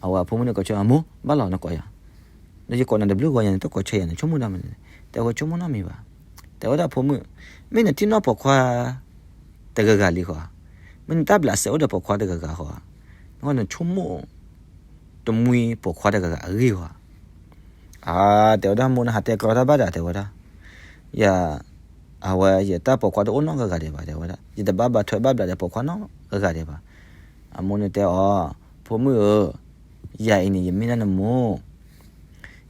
အဝဲအဖိမုၣ်န့ၣ်ကိးဆၢအမိၢ် ဘၣ်လီၤနကိးယၤ, ဒီးယကိးနၤတဘျုးဂီၤညါန့ၣ် တကိးဆၢယၤန့ၣ် ဆိကမိၣ်ဒၣ်မးန့ၣ်, တဲဝဲဆိကမိၣ်နီတမံၤဘၣ်. တဲဝဲဒၣ်ဖိမုၣ်, မ့ၢ်နထံၣ်နီၢ်ပိာ်ခွါ တဂၤဂၤလံဃီဧါ, မ့ၢ်နတၢ်ဘျးစဲအိၣ်ဒီးပိာ်ခွါတဂၤဂၤဃီဧါ, နဃီနဆိကမိၣ် တမှံပိာ်ခွါတဂၤဂၤအဂ့ၢ်ဃီဧါ. အါ တဲဝဲဒၣ်မိၢ်နဟးတဲကြီတၢ်ဘၣ်ဒီး တဲဝဲဒၣ်, ယ အဝဲယတၢ်ပိာ်ခွါတအိၣ်နီတဂၤဂၤဒဲးဘၣ် တဲဝဲဒၣ်, ယတဘၣ်ဘၣ်ထွဲဘၣ်ဘျးဒီးပိာ်ခွါနီတဂၤဂၤဒဲးဘၣ်. အမိၢ်န့ၣ်တဲအီၤ, ဖိမုၣ်ဧၢ, ယၤအံၤန့ၣ် ယမ့ၢ်ဒၣ်နမိၢ်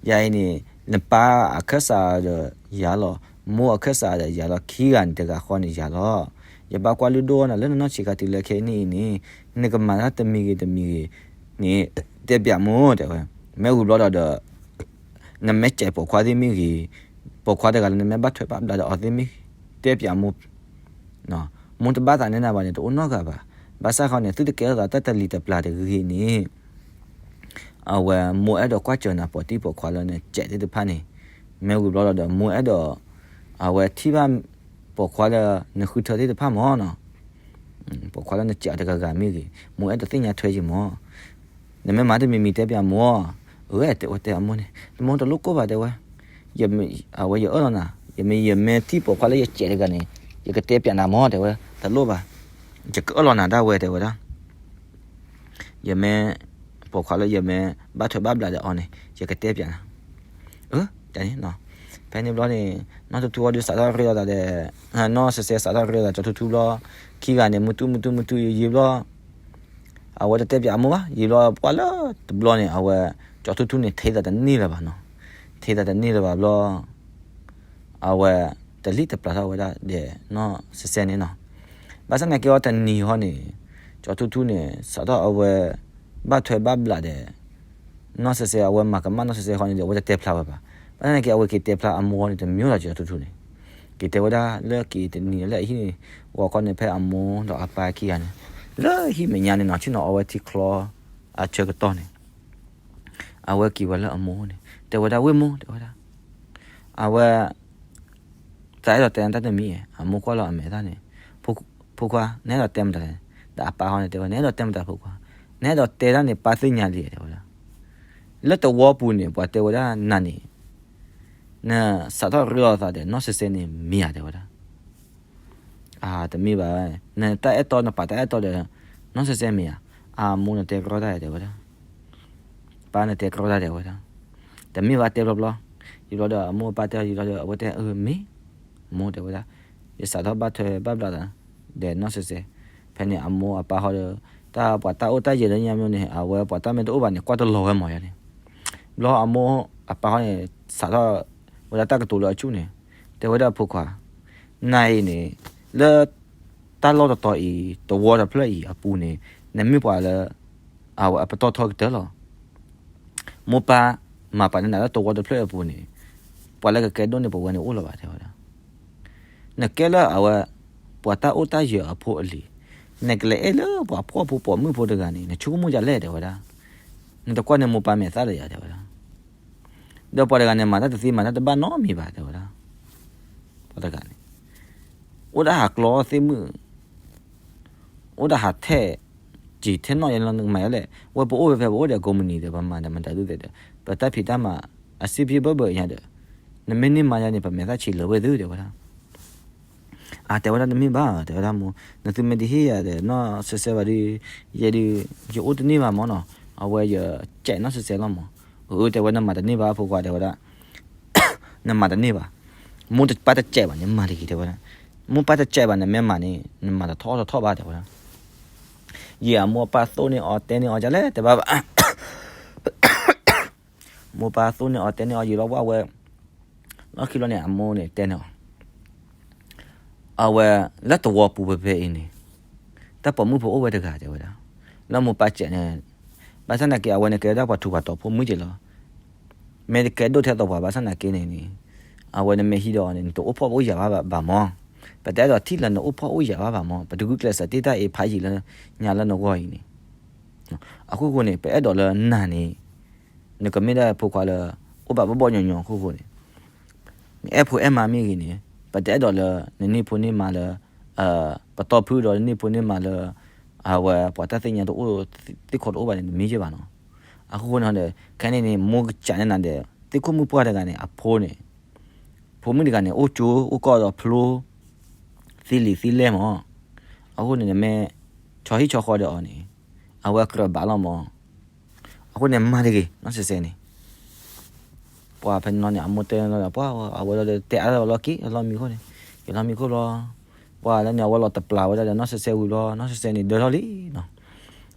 ယၤအံၤန့ၣ် နပၢ်အခၢၣ်စးဒီးယၤလီၤ, မိၢ်အခၢၣ်စးဒီးယၤလီၤ, ခံဂၤန့ၣ်တဂၤဃီန့ၣ်ယၤလီၤ. ယဘၣ်ကွၢ်လုၢ်ဒိၣ်နၤလၢနနီၢ်ဆံးခါတုၤလၢခဲအံၤန့ၣ်အံၤန့ၣ်, နကမၤတၢ်တမံၤဂ့ၤတမံၤဂ့ၤန့ၣ် တဲပျးမိၢ် တဲဝဲ, မ့ၢ်ဂ့ၤဘျီဒီးဒီး နမ့ၢ်စဲးပိာ်ခွါသ့ၣ်မ့ၢ်ဂ့ၤ, ပိာ်ခွါတဂၤလၢနမ့ၢ်ဘၣ်ထွဲဘၣ်ဘျးဒီးအီၤသ့ၣ်မ့ၢ်ဂ့ၤ, တဲပျးမိၢ် မိၢ်တဘၣ်သးနဲနၤဘၣ်န့ၣ် တအိၣ်နီတဂၤဘၣ်. ဘၣ်ဆၣ်ဃီန့ၣ် သုတကဲထီၣ်သးတၢ်တလံၤတပျၢ်တဂ့ၤန့ၣ် အဝဲမိၢ်အဲၣ်ဒိးကွၢ်စၢၤနၤပိာ်တံၢ်ပိာ်ခွါလၢနစဲးသ့ၣ်တဖၣ်န့ၣ်, မ့ၢ်ဝံၤဘျီဒီး မိၢ်အဲၣ်ဒိး အဝဲထံၣ်ဘၣ်ပိာ်ခွါလၢနဃုထၢသ့ၣ်တဖၣ်မၢ်နီၤ, ပိာ်ခွါလၢနစဲးအီၤတဂၤဂၤမ့ၢ်ဂ့ၤ, မိၢ်အဲၣ်ဒိးသ့ၣ်ညါထွဲယံၤမၢ်. နမ့ၢ်မၤတမံၤမံၤတဲပျးမိၢ်, အၢ တဲဝဲတဲအမိၢ်န့ၣ် တမိၢ်တလိၣ်ကိၢ်ဘၣ်တဲဝဲ, အဝဲယအၢၣ်လီၤနၤ, ယမ့ၢ် ယမ့ၢ်ထံၣ်ပိာ်ခွါလၢယစဲးတဂၤန့ၣ် ယကတဲပျးနၤမၢ် တဲဝဲ, တလိၣ်ဘၣ်, ယကအၢၣ်လီၤနၤဒၣ်ဝဲတဲဝဲဒၣ် ယမ့ၢ် ပိာ်ခွါလၢယမ့ၢ်ဘၣ်ထွဲဘၣ်ဘျးဒီးအီၤန့ၣ် ယကတဲပျးနၤ, အၢ တၢ်န့ၣ်, ဖဲန့ၣ်ဘျီန့ၣ် နီၢ်ထူထူအီၤဒုးစးထီၣ်ရ့လိာ်သးဒီး နီၢ်စဲးစဲးစးထီၣ်ရ့လိာ်သး ကၠီၤထူထူဘျီ, ခံဂၤန့ၣ် မုၢ်တူၢ်မုၢ်တူၢ်မုၢ်တူၢ်ယံာ်ယံာ်ဘျီ အဝဲတတဲပျးအမိၢ်ဘၣ်, ယံာ်ဘျီပှၤလၢတဘျီန့ၣ် အဝဲ ကၠီၤထူထူန့ၣ် ထဲသးတန့ၢ်လၢၤဘၣ်နီၤ, ထဲသးတန့ၢ်လၢၤဘၣ်ဘျီ အဝဲ တလံၣ်တပျၢ်ထီၣ်ဝဲဒၣ်ဒီးနီၢ်စဲးစဲးန့ၣ်နီၤ. ဘၣ်ဆၣ်သနာ်က့အီၤတနံၤဟီန့ၣ် ကၠီၤထူထူန့ၣ် စးထီၣ်အဝဲ ဘၣ်ထွဲဘၣ်ဘျးဒီး နီၢ်စဲးစဲး အဝဲမၤကမၣ်နီၢ်စဲးစဲးဃီန့ၣ်ဒီး အဝဲတတဲဖျါဝဲဘၣ်. ဘၣ်ဆၣ်သနာ်က့ အဝဲက့ၤတဲဖျါအမိၢ်န့ၣ် တမံၤလီၤ ကၠီၤထူထူန့ၣ် က့ၤတဲဝဲဒၣ်လၢက့ၤတနံၤလၢအဟံၣ်န့ၣ် ဂီၤခီန့ၣ် ဖဲအမိၢ်ဒီးအပၢ်ခံဂၤန့ၣ် လၢဟံၣ်မဲာ်ညါန့ၣ်နီၤ ဆ့ၣ်နီၤအီဝဲထံချီအဆၢကတီၢ်န့ၣ် အဝဲက့ၤဝဲလၢအမိၢ်န့ၣ် တဲဝဲဒၣ် ဝ့ၢ်မိၢ် တဲဝဲဒၣ် အဝဲ တၢ်အဲၣ်ဒိးတဲနၤတၢ်တမံၤ အမိၢ်ကွၢ်လီၤအမဲာ်တၢ်န့ၣ် ဖိခွါ နအဲၣ်ဒိးတဲမတၤလဲၣ်, ဒီးအပၢ်ဃီန့ၣ်တဲဝဲ နအဲၣ်ဒိးတဲမတၤဖိခွါ, နအဲၣ်ဒိးတဲဒၣ်န့ၣ် ပၢ်သ့ၣ်ညါလံ တဲဝဲဒၣ်. လၢသဝီပူၤန့ၣ် ပှၤတဲဝဲဒၣ်နၤန့ၣ် နစးထီၣ်ရ့လိာ်သးဒီးနီၢ်စဲးစဲးန့ၣ်မ့ၢ်ဧါ တဲဝဲဒၣ်. အတမ့ၢ်ဘၣ်, နတၢ်အဲၣ်တီ နပာ်တၢ်အဲၣ်တီဒီး နီၢ်စဲးစဲးမ့ၢ်ဧါ, အမိၢ်နတဲကြီတၢ် တဲဝဲဒၣ်, ပၢ်နတဲကြီတၢ် တဲဝဲဒၣ်, တမ့ၢ်ဘၣ်တဲဘျီဘျီ, ယံာ်ဘျီဒီး အမိၢ်အပၢ်တဲ ယံာ်ဘျီဒီး အဝဲတဲ အၢ မ့ၢ်, မိၢ်တဲဝဲဒၣ်, ယစးထီၣ်ဘၣ်ထွဲဘၣ်ဘျးဒီး နီၢ်စဲးစဲး, ဖဲန့ၣ်အမိၢ်အပၢ်ဃီဒီး တၢ်ပှၤတၢ်အိၣ်တၢ်ယၢၤလၢညါမ့ၢ်န့ၣ် အဝဲပှၤတၢ်မ့ၢ်တအိၣ်ဘၣ်န့ၣ် ကွၢ်တလီၤဝဲမးယၤန့ၣ် ဘျီအမိၢ်အပၢ်ဃီန့ၣ် စးထီၣ်ဝဲဒၣ်တၢ်ကတိၤလၢအဆူၣ်န့ၣ်, တဲဝဲဒၣ်ဖိခွါ, နၤအံၤန့ၣ် လၢ တၢ်လီၢ်တတီၤအံၤ သဝီတဖျၢၣ်အံၤအပူၤန့ၣ် နမ့ၢ်ပှၤလၢ အဝဲအပတီၢ်ထီကတၢၢ်လီၤ. မိၢ်ပၢ်မၤပာ်န့ၢ်နၤလၢသဝီတဖျၢၣ်အံၤအပူၤန့ၣ် ပှၤလၢကကဲဒိၣ်န့ၢ်ပဝဲန့ၣ်အိၣ်လၢၤဘၣ် တဲဝဲဒၣ်. နကဲလၢအဝဲ ပှၤတၢ်အိၣ်တၢ်ယၢၤအဖိအလံၤ, နကလဲၤအဲၣ်လၢပှၤဖှီၣ်ဖိပိာ်မုၣ်ဖိတဂၤန့ၣ် နဆိကမိၣ်ဒ်လဲၣ် တဲဝဲဒၣ်. နတကွၢ်န့ၢ်မိၢ်ပၢ်မဲာ်သၣ်လၢၤယၤ တဲဝဲဒၣ်. ဒီးပှၤတဂၤန့ၣ် မၤတၢ်တသ့မၤတၢ်တဘၣ်နီတမံၤဘၣ် တဲဝဲဒၣ်. ပှၤတဂၤန့ၣ် အိၣ်ဒၣ်ဟးကျီသ့ၣ်မုၣ်, အိၣ်ဒၣ်ဟးထဲး, စံာ်ထဲးနီၣ်ယဲလီၤ နကမၤယဲလဲၣ်. ဝဲပအိၣ်ဝဲဖဲပအိၣ်ဒီးကိးမုၢ်နံၤဒီး ပမၤဒီးမတၤဒုးသ့ၣ်ဒီး ပတၢ်ဖံးတၢ်မၤအစ့ဖံဘၢၣ်ဘၢၣ်ညါဒီး နမ့ၢ်န့ၢ်မါယၤန့ၣ် ပမဲာ်သၣ်ဆံးလၢၤဝဲသု တဲဝဲဒၣ်. အတဲဝဲဒၣ်တမ့ၢ်ဘၣ် တဲဝဲဒၣ်မိၢ်, နသုမ့ၢ်တဟ့ၣ်ယၤဒီးနီၢ်ဆဲးဆဲးဘၣ်ဒီး ယဲဒုး ယအိၣ်တန့ၢ်ဘၣ်မၢ်နီၤ. အဝဲယကဲးနီၢ်ဆဲးဆဲးလီၤမၢ်. အၢ တဲဝဲ နမၤတန့ၢ်ဘၣ်အဖိခွါ တဲဝဲဒၣ်. နမၤတန့ၢ်ဘၣ်. မိၢ်ပၢ်တကဲးဘၣ်န့ၣ် မၤတဂ့ၤ တဲဝဲဒၣ်. မိၢ်ပၢ်တကဲးဘၣ်န့ၣ် မ့ၢ်မၤန့ၣ် နမၤတထီၣ်တထီၣ်ဘၣ် တဲဝဲဒၣ်. ယံာ်အမိၢ်ပၢ်သိၣ်န့ၢ်အီၤတဲန့ၢ်အီၤဒ်လဲၣ် တဲဘၣ်ဘၣ် မိၢ်ပၢ်သိၣ်န့ၢ်အီၤတဲန့ၢ်အီၤယံာ်လီၤ ပှၤဝဲ လီၢ်ခံလီၤန့ၣ် အမိၢ်န့ၣ်တဲန့ၢ်အီၤ, အဝဲ လၢသဝီပူၤဖဲဖဲအံၤန့ၣ် တၢ်ပိာ်မုၣ်ဖိအိၣ်ဝဲတဂၤ တဲဝဲဒၣ်. လၢမိၢ်ပၢ်စဲးန့ၣ် ဘၣ်ဆၣ်သနာ်က့ အဝဲန့ၣ်ကဲဒၣ်ပှၤထူးပှၤတီၤဖိမုၣ်က့လီၤ. မ့ၢ်တကဲဒိၣ်ထဲသိးပှၤ ဘၣ်ဆၣ်သနာ်က့န့ၣ်န့ၣ် အဝဲန့ၣ်မ့ၢ်ဟံးဒီးအီၤန့ၣ် နတအိၣ်ဖှီၣ်အိၣ်ယာ်ဘၣ်ဘၣ်မၢ်. ပတအဲၣ်ဒိးထံၣ်လၢနအိၣ်ဖှီၣ်အိၣ်ယာ်ဘၣ်ဘၣ်မၢ်. ပတဂုာ်ကျဲးစၢးတ့ၢ်တၢ်အံၤဖးယံာ်လၢညါလၢနဂီၢ်အံၤန့ၣ် အခိၣ်ဃိန့ၣ် ပအဲၣ်ဒိးလၢနၤန့ၣ် နကမ့ၢ်ဒၣ်ဖိခွါလၢ အိၣ်ဘၣ်ဘီၣ်ဘီၣ်ညီညီအခိၣ်ဃိန့ၣ် နအဲၣ်ဖိအဲၣ်မါမ့ၢ်ဂ့ၤန့ၣ် ပတအဲၣ်ဒိးလၢ နန့ၢ်ဖိန့ၢ်မါလၢ ပတီၢ်ဖုဒီးနန့ၢ်ဖိန့ၢ်မါလၢ အဝဲပှၤတၢ်သ့ၣ်ညါတအိၣ်သ့ၣ်ခီတအိၣ်ဘၣ်န့ၣ် နမ့ၢ်ယဲၢ်ဘၣ်နီၤ. အဃိန့ၣ်ဒီး ခဲန့ၣ်န့ၣ် မိၢ်ကစးန့ၢ်နၤဒီး သ့ၣ်ခိၣ်မုၣ်ပှၢ်တဂၤန့ၣ် အဖိန့ၣ် ဖိမုၣ်တဂၤန့ၣ် အိၣ်ကၠိအိၣ်ကီၢ်ဒီးဖျိ သ့လံာ်သ့လဲၢ်မၢ်. အဃိန့ၣ် နမ့ၢ်ဆီဟံၣ်ဆီဃီဒီးအီၤန့ၣ် အဝဲကြၢးဘၣ်လီၤမၢ်. အဃိန့ၣ် မၤတဂ့ၤ နီၢ်စဲးစဲးန့ၣ် ပှၤဖဲန့ၣ်လီၤန့ၣ် အမိၢ်တဲလီၤဒီး ပှၤအဝဲဒီးတဲအါထီၣ်လီၤက့ၤလီၤမံၤခိၣ်န့ၣ် က့ၤလီၤမံၤခိၣ်လီၤ. ပှၤလၢန့ၣ် အဝဲလီၤတပျၢ်ဝဲဒၣ်ဒီး နီၢ်စဲးစဲးဝံၤလီၤ နီၢ်စဲးစဲးန့ၣ်ဒၢထီၣ်လံနီၤ.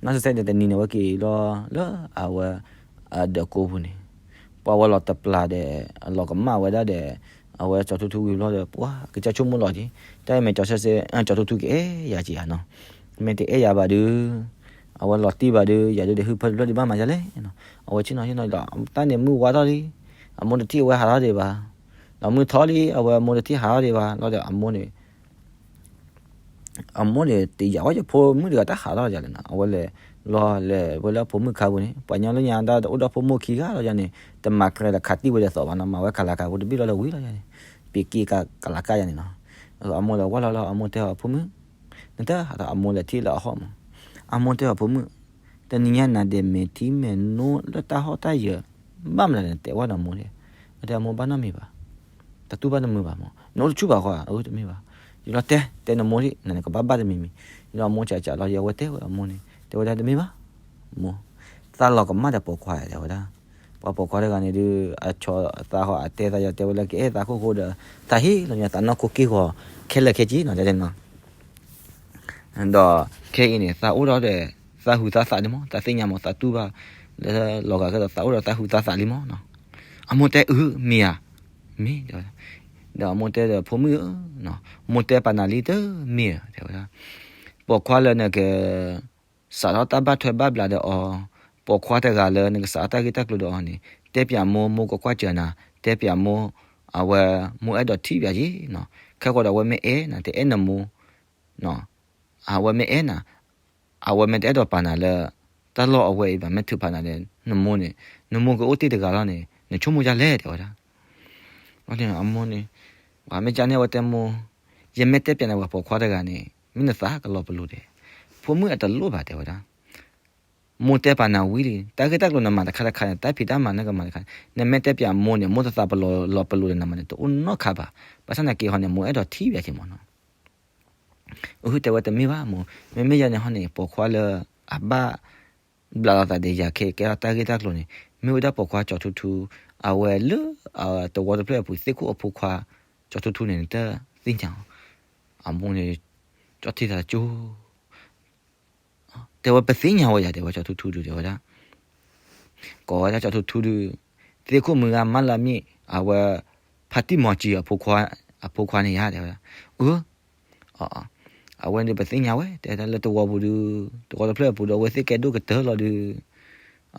နီၢ်စဲးစဲးန့ၣ် တနံၤန့ၣ် အဝဲက့ၤလီၤလၢအဝဲ အဒၢးကိးပူၤန့ၣ် ပှၤဝဲလီၤတပျၢ်ဒီး လီၤကမၣ်ဝဲဒၣ်ဒီး အဝဲကၠီၤထူထူဝံၤဘျီဒီး ပှၤကစၢ်ဆိကမိၣ်လီၤက့ၤ တၢ်အံၤမ့ၢ်ကၠီၤစဲးစဲး ကၠီၤထူထူကအဲၣ်ယၤက့ၤဧါနီၤ. မ့ၢ်တအဲၣ်ယၤဘၣ်ဒီး အဝဲလီၤတံၢ်ဘၣ်ဒီး ယၤဒုးဒီးဟုၣ်ဖၢတဘျီဒုးဘၣ်မၤဒ်လဲၣ်နီၤ. အဝဲဆ့ၣ်နီၤဆ့ၣ်နီၤဒီး တၢ်န့ၣ်မုၢ်ဝါထီၣ်လံ အမိၢ်တထံၣ်အဝဲဟးထီၣ်ဒံးဘၣ်. ဒီးမုၢ်ထီၣ်လံ အဝဲမိၢ်တထံၣ်ဟးထီၣ်ဒံးဘၣ်လီၤဒီး အမိၢ်န့ၣ် အမိၢ်န့ၣ် တယာ်ဝဲယဖိမုၣ်တဂၤတၢ်ဟးထီၣ်ယၤလဲၣ်နီၤ. အဝဲလဲၤ လီၤလဲၤဝဲလၢအဖိမုၣ်ခါပူၤန့ၣ် ပှၤညီလၢညါဒၣ်အိၣ်ဒီးဖိမိၢ်ခံဂၤလီၤယၤန့ၣ် တမၤကြၢးဒီးခးတံၢ်ဝဲဒီးသိးဘၣ်နီၤ. မၤဝဲကလၤကၤဖိတဘ့ၣ်လီၤဒီးဝံၤလီၤယၤန့ၣ် ပ့ၤက့ၤကလၤကၤယၤန့ၣ်နီၤ. အမိၢ်လဲၤဝဲလီၤလီၤ အမိၢ်တဲအီၤအဖိမုၣ် နတဟးထီၣ် အမိၢ်လဲၤထံၣ်လၢအဟီၣ်မး. အမိၢ်တဲအီၤဖိမုၣ် တနံၤညါနၤဒဲးမဲာ်ထံမဲာ်နိလၢတၢ်ဟီၣ်တၢ်ယၢၤ ဘၣ်မနုၤလဲၣ်နတဲဝဲဒီးမိၢ်န့ၣ်. အတဲအမိၢ်ဘၣ်နီတမံၤဘၣ် တၢ်တူၢ်ဘၣ်တမုာ်ဘၣ်မး နအိၣ်တဆူၣ်ဘၣ်ဃီ အၢတမ့ၢ်ဘၣ်. ယလီၤတဲ တဲနမိၢ်ဒ် နကဘၣ်ဘၣ်တမံၤမံၤ. ယလီၤမိၢ်ကးကးလီၤ ယဝဲတဲဝဲအမိၢ်န့ၣ် တဲဝဲဒၣ်တမ့ၢ်ဘၣ် မိၢ် သးလီၤကမၣ်ဒီးပိာ်ခွါတဲဝဲဒၣ်. ပှၤပိာ်ခွါတဂၤန့ၣ်ဒုး အဆီသးဃီအတဲသးယတဲဝဲလၢကအဲၣ်သးခိၣ်ဃိဒီး သးဟ့ၣ်လီၤညါသးနီၢ်ခိက့ၢ်ဂီၤ ခဲလၢာ်ခဲဆ့နီၤ တဲနီၤ. ဒီးခဲအံၤန့ၣ် သးအိၣ်ဒီး သးဟုးသးသးန့ၣ်မး သးသ့ၣ်ညါမး သးတူၢ်ဘၣ် လၢလီၤဂာ်ကဒီး သးအိၣ်ဒီးသးဟုးသးသးလံမးနီၤ. အမိၢ်တဲအု မ့ၢ်ဧါ မ့ၢ်တဲဝဲဒၣ်. ဒီးအမိၢ်တဲဒီးဖိမုၣ်ဧၢ, မိၢ်တဲပာ်နၤလံတမ့ၢ်ဧါ တဲဝဲဒၣ်. ပိာ်ခွါလၢနက စးထီၣ်တၢ်ဘၣ်ထွဲဘၣ်ဘျးဒီးအီၤ, ပိာ်ခွါတဂၤလၢနကစးထီၣ်တၢ်ဂ့ၢ်တၢ်ကျိၤဒီးအီၤန့ၣ် တဲပၠးမိၢ် မိၢ်ကကွၢ်စၢၤနၤ, တဲပၠးမိၢ် အဝဲ မိၢ်အဲၣ်ဒိးထံၣ်ပၠးက့ၤနီၤ. ခဲဃိဒီးအဝဲမ့ၢ်အဲၣ်နၤ တအဲၣ်နမိၢ် အဝဲမ့ၢ်အဲၣ်နၤ, အဝဲမ့ၢ်တအဲၣ်ဒိးပာ်နၤလၢ တၢ်လီၢ်အဝဲအံၤဘၣ် မ့ၢ်ထုးဖးနၤဒီး နမိၢ်န့ၣ် နမိၢ်ကအိၣ်တ့ၢ်တဂၤလီၤန့ၣ် နဆိကမိၣ်ဒ်လဲၣ် တဲဝဲဒၣ်. အမိၢ်န့ၣ် ပှၤမ့ၢ်ကန့ၢ်အဝဲတဲမိၢ်, ယမ့ၢ်တဲပၠးနၤပှၤပိာ်ခွါတဂၤန့ၣ် မ့ၢ်နသးကလီၤပလိာ်ဒဲး, ဖိမုၣ်အတလိၣ်ဘၣ် တဲဝဲဒၣ်. မိၢ်တဲပာ်နၤဝံၤလံ တၢ်ဂ့ၢ်တၢ်ကျိၤနမၤတခါတခါန့ၣ် တၢ်ဖံးတၢ်မၤနကမၤတခါန့ၣ် နမ့ၢ်တဲပၠးမိၢ်န့ၣ် မိၢ်တသးပလီၤလီၤပလိာ်ဒီးနၤမးန့ၣ် တအိၣ်နီတခါဘၣ်. ဘၣ်ဆၣ်သနာ်က့ဟီန့ၣ် မိၢ်အဲၣ်ဒိးထံၣ်ပၠးက့ၤမးနီၤ. အတဲဝဲတမ့ၢ်ဘၣ်မိၢ်, မ့မ့ၢ်ယၤန့ၣ်ဟီန့ၣ် ပိာ်ခွါလၢအဘၣ် ဘျးလီၤသးဒီးယၤခဲအံၤကဲထီၣ်တၢ်ဂ့ၢ်တၢ်ကျိၤန့ၣ် မ့ၢ်ဝဲဒၣ်ပိာ်ခွါကၠီၤထူထူ အဝဲလၢ သဝီတဖျၢၣ်အပူၤ သ့ၣ်ခိၣ်အဖိခွါ ကၠီၤထူထူန့ၣ် နတသ့ၣ်ညါအီၤ. အမိၢ်န့ၣ် ကၠီထံသးကၠိ တဲဝဲပသ့ၣ်ညါဝဲယၤ တဲဝဲကၠီၤထူထူဒုး တဲဝဲဒၣ်. ကိးဝဲဒၣ်ကၠီၤထူထူဒုး သ့ၣ်ခိၣ်မုၢ်ဂၤမါလၢအမ့ၢ် အဝဲ ဖါတံၢ်မီၤစံၤ အဖိခွါန့ၣ်ယၤ တဲဝဲဒၣ်. အၢ အဝဲန့ၣ်ပသ့ၣ်ညါဝဲ တဲဒၣ်လၢသဝီပူၤဒုး သဝီတဖျၢၣ်အပူၤဒီး အဝဲသ့ၣ်ကဲဒိၣ်ကတၢၢ်လီၤဒုး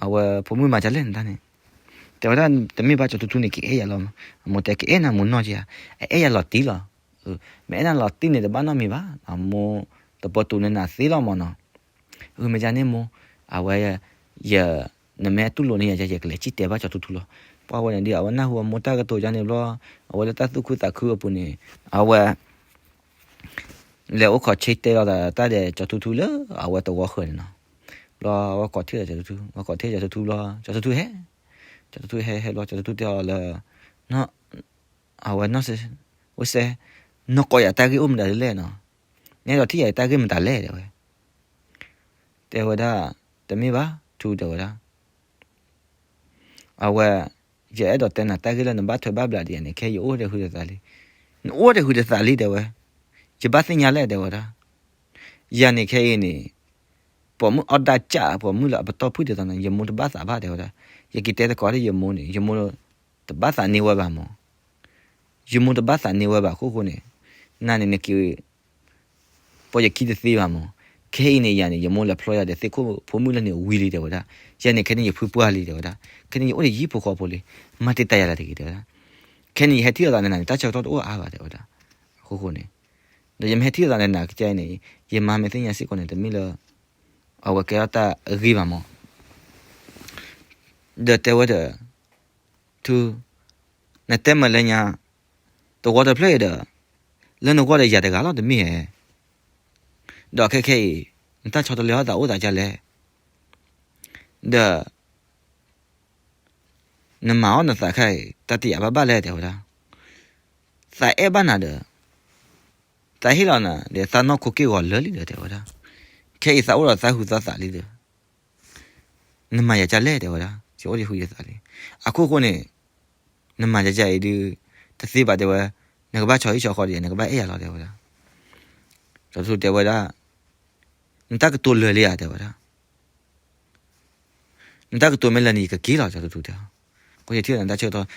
အဝဲဖိမုၣ်မၤဒ်လဲၣ်နတၢ်န့ၣ် တဲဝဲဒၣ်တမ့ၢ်ဘၣ် ကၠီၤထူထူန့ၣ် ကအဲၣ်ယၤလီၤ. အမိၢ်တဲကအဲၣ်နၤမိၢ်နီၢ်က့ဧါ, အအဲၣ်ယၤလီၤတံၢ်လီၤ. မ့ၢ်အဲၣ်နၤလီၤတံၢ်န့ၣ် တဘၣ်နီတမံၤဘၣ်, မိၢ်တပတုာ်န့ၢ်နၤသ့လီၤမးနီၤ. အမ့ၢ်ဒ်န့ၣ်မိၢ် အဝဲ ယ နမ့ၢ်တူၢ်လိာ်န့ၢ်ယၤ ယကလဲၤစံၣ်တဲာ်ဘၣ်ကၠီၤထူထူလီၤ. ပှၤဝဲန့ၣ်ဒီး အဝဲနၢ်ဟူအမိၢ်တၢ်ကတိၤယါန့ၣ်ဘျီ, အဝဲလၢတၢ်သူၣ်ခုသးခုအပူၤန့ၣ်, အဝဲ လဲၤအိၣ်ခိးဆ့တဲလီၤသးတၢ်ဒီးကၠီၤထူထူလၢအဝဲသဝီဃၢၤန့ၣ်နီၤ. ဘျီအဝဲကိးထံၣ်ဒီးကၠီၤထူထူ, အဝဲကိးထံၣ်ကၠီၤထူထူဘျီ, ကၠီၤထူထူဟဲ, ကၠီၤထူထူဟဲဟဲဘျီ ကၠီၤထူထူတဲအီၤလၢ အဝဲ ဝဲစဲ, နီၢ်ကီးယၤတၢ်ဂ့ၢ်အိၣ်မတၤဒ်လဲၣ်နီၤ, နအဲၣ်ဒိးထံၣ်ယၤတၢ်ဂ့ၢ်မတၤလဲၣ် တဲဝဲ, တဲဝဲဒၣ်, တမ့ၢ်ဘၣ် ထူ တဲဝဲဒၣ် အဝဲ, ယအဲၣ်ဒိးတဲနၤတၢ်ဂ့ၢ်လၢနဘၣ်ထွဲဘၣ်ဘျးဒ်ယၤန့ၣ် ခဲအံၤယအိၣ်တဂ့ၤတသးလံ, နအိၣ်တဂ့ၤတသးလံ တဲဝဲ, ယဘၣ်သ့ၣ်ညါလဲၣ် တဲဝဲဒၣ်, ယၤန့ၣ်ခဲအံၤန့ၣ်, ပိာ်မုၣ်အီၣ်ဒၣ်ကၠၣ် ပိာ်မုၣ်လၢအပတီၢ်ဖုၣ်ဒ်သိးန့ၣ် ယမိၢ်တဘၣ်သးဘၣ် တဲဝဲဒၣ်, ယကတဲသကိးဒီးယမိၢ်န့ၣ် ယမိၢ်တဘၣ်သးန့ၢ်ဝဲဘၣ်မၢ် ယမိၢ်တဘၣ်သးန့ၢ်ဝဲဘၣ်အဃိဃိန့ၣ်, နၤန့ၣ်နက့ၤ, ပိာ်ယခံတသ့ဘၣ်မၢ်, ခဲအံၤန့ၣ်ယၤန့ၣ် ယမိၢ်လဲၤဖျီယၤဒီးသ့ၣ်ခိၣ်ဖိမုၣ်လၢန့ၣ်ဝံၤလံ တဲဝဲဒၣ်, ယၤန့ၣ်ခဲန့ၣ်ယဖုပှၢ်လံ တဲဝဲဒၣ်, ခဲန့ၣ်ယအိၣ်ဒီးယဟံၣ်ဖိဃီဖိလံ, မၤတံာ်တာ်ယၤလၢတဂ့ၤ တဲဝဲဒၣ်, ခဲန့ၣ်ယဟဲထံၣ်လိာ်သးဒီးနၤန့ၣ် တၢ်ဆၢကတီၢ်တအိၣ်အါဘၣ် တဲဝဲဒၣ်, အဃိဃိန့ၣ်, ဒီးယမ့ၢ်ဟဲထံၣ်လိာ်သးဒီးနၤကဲအံၤန့ၣ် ယမၤမ့ၢ်သ့ၣ်ညါစ့ၢ်ကီးန့ၣ် တမ့ၢ်လၢ အဝဲကဲထီၣ်တၢ်အဂ့ၤဘၣ်မၢ် ဒီးတဲဝဲဒီး, ထူ, နတဲမၤလၢညါ, တဝီတဖျၢၣ်အံၤဒီး, လၢနဂီၢ်ဒီးယၤတဂၤလီၤတမ့ၢ်ဧါ, ဒီးခဲခဲအံၤ, နတၢ်ဆီတလဲအီၣ်သးအိၣ်သးဒ်လဲၣ်, ဒီး နမၤအီၣ်နသးခါအံၤ တၢ်တယာ်ဘၣ်ဘၣ်လဲၣ် တဲဝဲဒၣ်, သးအဲၣ်ဘၣ်နၤဒီး, သးဟ့ၣ်လီၤနၤဒီး သးနီၢ်ခိက့ၢ်ဂီၤလၢာ်လံဒီး တဲဝဲဒၣ်, ခဲအံၤသးအိၣ်ဒီးသးဟုးသးသးလံဒီး, နမၤယၤဒ်လဲၣ် တဲဝဲဒၣ်, ယအိၣ်ဒီးဟုးယသးလံ, အခိၣ်ဃိန့ၣ်, နမၤယၤဒ်အံၤဒုး, တသ့ဘၣ်တဲဝဲ, နကဘၣ်ဆီဟံၣ်ဆီဃီဒီး နကဘၣ်အဲၣ်ယၤလီၤ တဲဝဲဒၣ်, ကၠီၤထူထူတဲဝဲဒၣ်, နတၢ်ကတိၤလၢာ်လံဧါ တဲဝဲဒၣ် နတၢ်ကတိၤမ့ၢ်လၢာ်န့ၣ် ယကက့ၤလီၤ ကၠီၤထူထူတဲ, ဃိယထံၣ်လိာ်နတၢ်ဆၢကတီၢ်,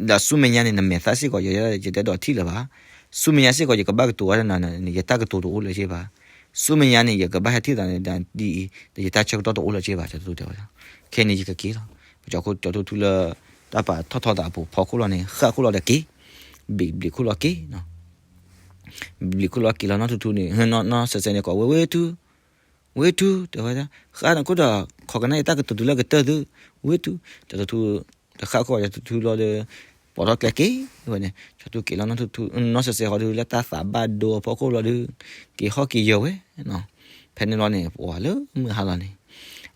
ဒီးဆူမဲာ်ညါန့ၣ် နမဲာ်သၣ်စ့ၢ်ကီး ယဲယတဲဒိးထံၣ်လၢၤဘၣ်, ဆူမဲာ်ညါစ့ၢ်ကီး ယကဘၣ်ကတိၤဝဲဒၣ်နၤန့ၣ် ယတၢ်ကတိၤတအိၣ်လၢၤဘၣ်, ဆူမဲာ်ညါန့ၣ် ယကဘၣ်ဟဲထံၣ်လိာ်သးန့ၣ်ဒ်အံၤ ဒီးယတၢ်ဆၢကတီၢ်တအိၣ်လၢၤဘၣ် ကၠီၤထူထူတဲဝဲဒၣ်, ခဲန့ၣ်ယကက့ၤလီၤ, ပကၠီၤထူထူလၢ, တၢ်ပာ်ထီၣ်ထီသးအပူၤဖီခိၣ်လီၤန့ၣ် ဃၣ်ခိၣ်လီၤဒီးက့ၤ, ဘျံးဘျံးခိၣ်လီၤက့ၤ ဘျံးခိၣ်လီၤက့ၤလီၤ နီၢ်ထူထူန့ၣ် နီၢ်စဲးစဲးန့ၣ်ကိးဝဲ ဝ့ၢ်ထူ, ဝ့ၢ်ထူ တဲဝဲဒၣ်, ဃၣ်န့ၣ်ခိၣ်ဒီး ခိးကနၣ်ယတၢ်ကတိၤတုၤလၢကတၢၢ်သု, ဝ့ၢ်ထူ, ကၠီၤထူထူ, တဃၣ်ခိၣ်ကၠီၤထူထူလီၤဒီး, ပိာ်ထီၣ်ကျဲက့ၤဝဲန့ၣ် ကၠီၤထူက့ၤလီၤ နီၢ်ထူထူ, နီၢ်စဲးစဲးဃီဒုး လၢတၢ်သးဘၣ်ဒိအဖီခိၣ်လီၤဒုး, က့ၤဟီၣ်က့ၤယၢၤဝဲ, ဖဲန့ၣ်လီၤန့ၣ် ပှၤလၢမုၢ်ဟါလီၤန့ၣ်,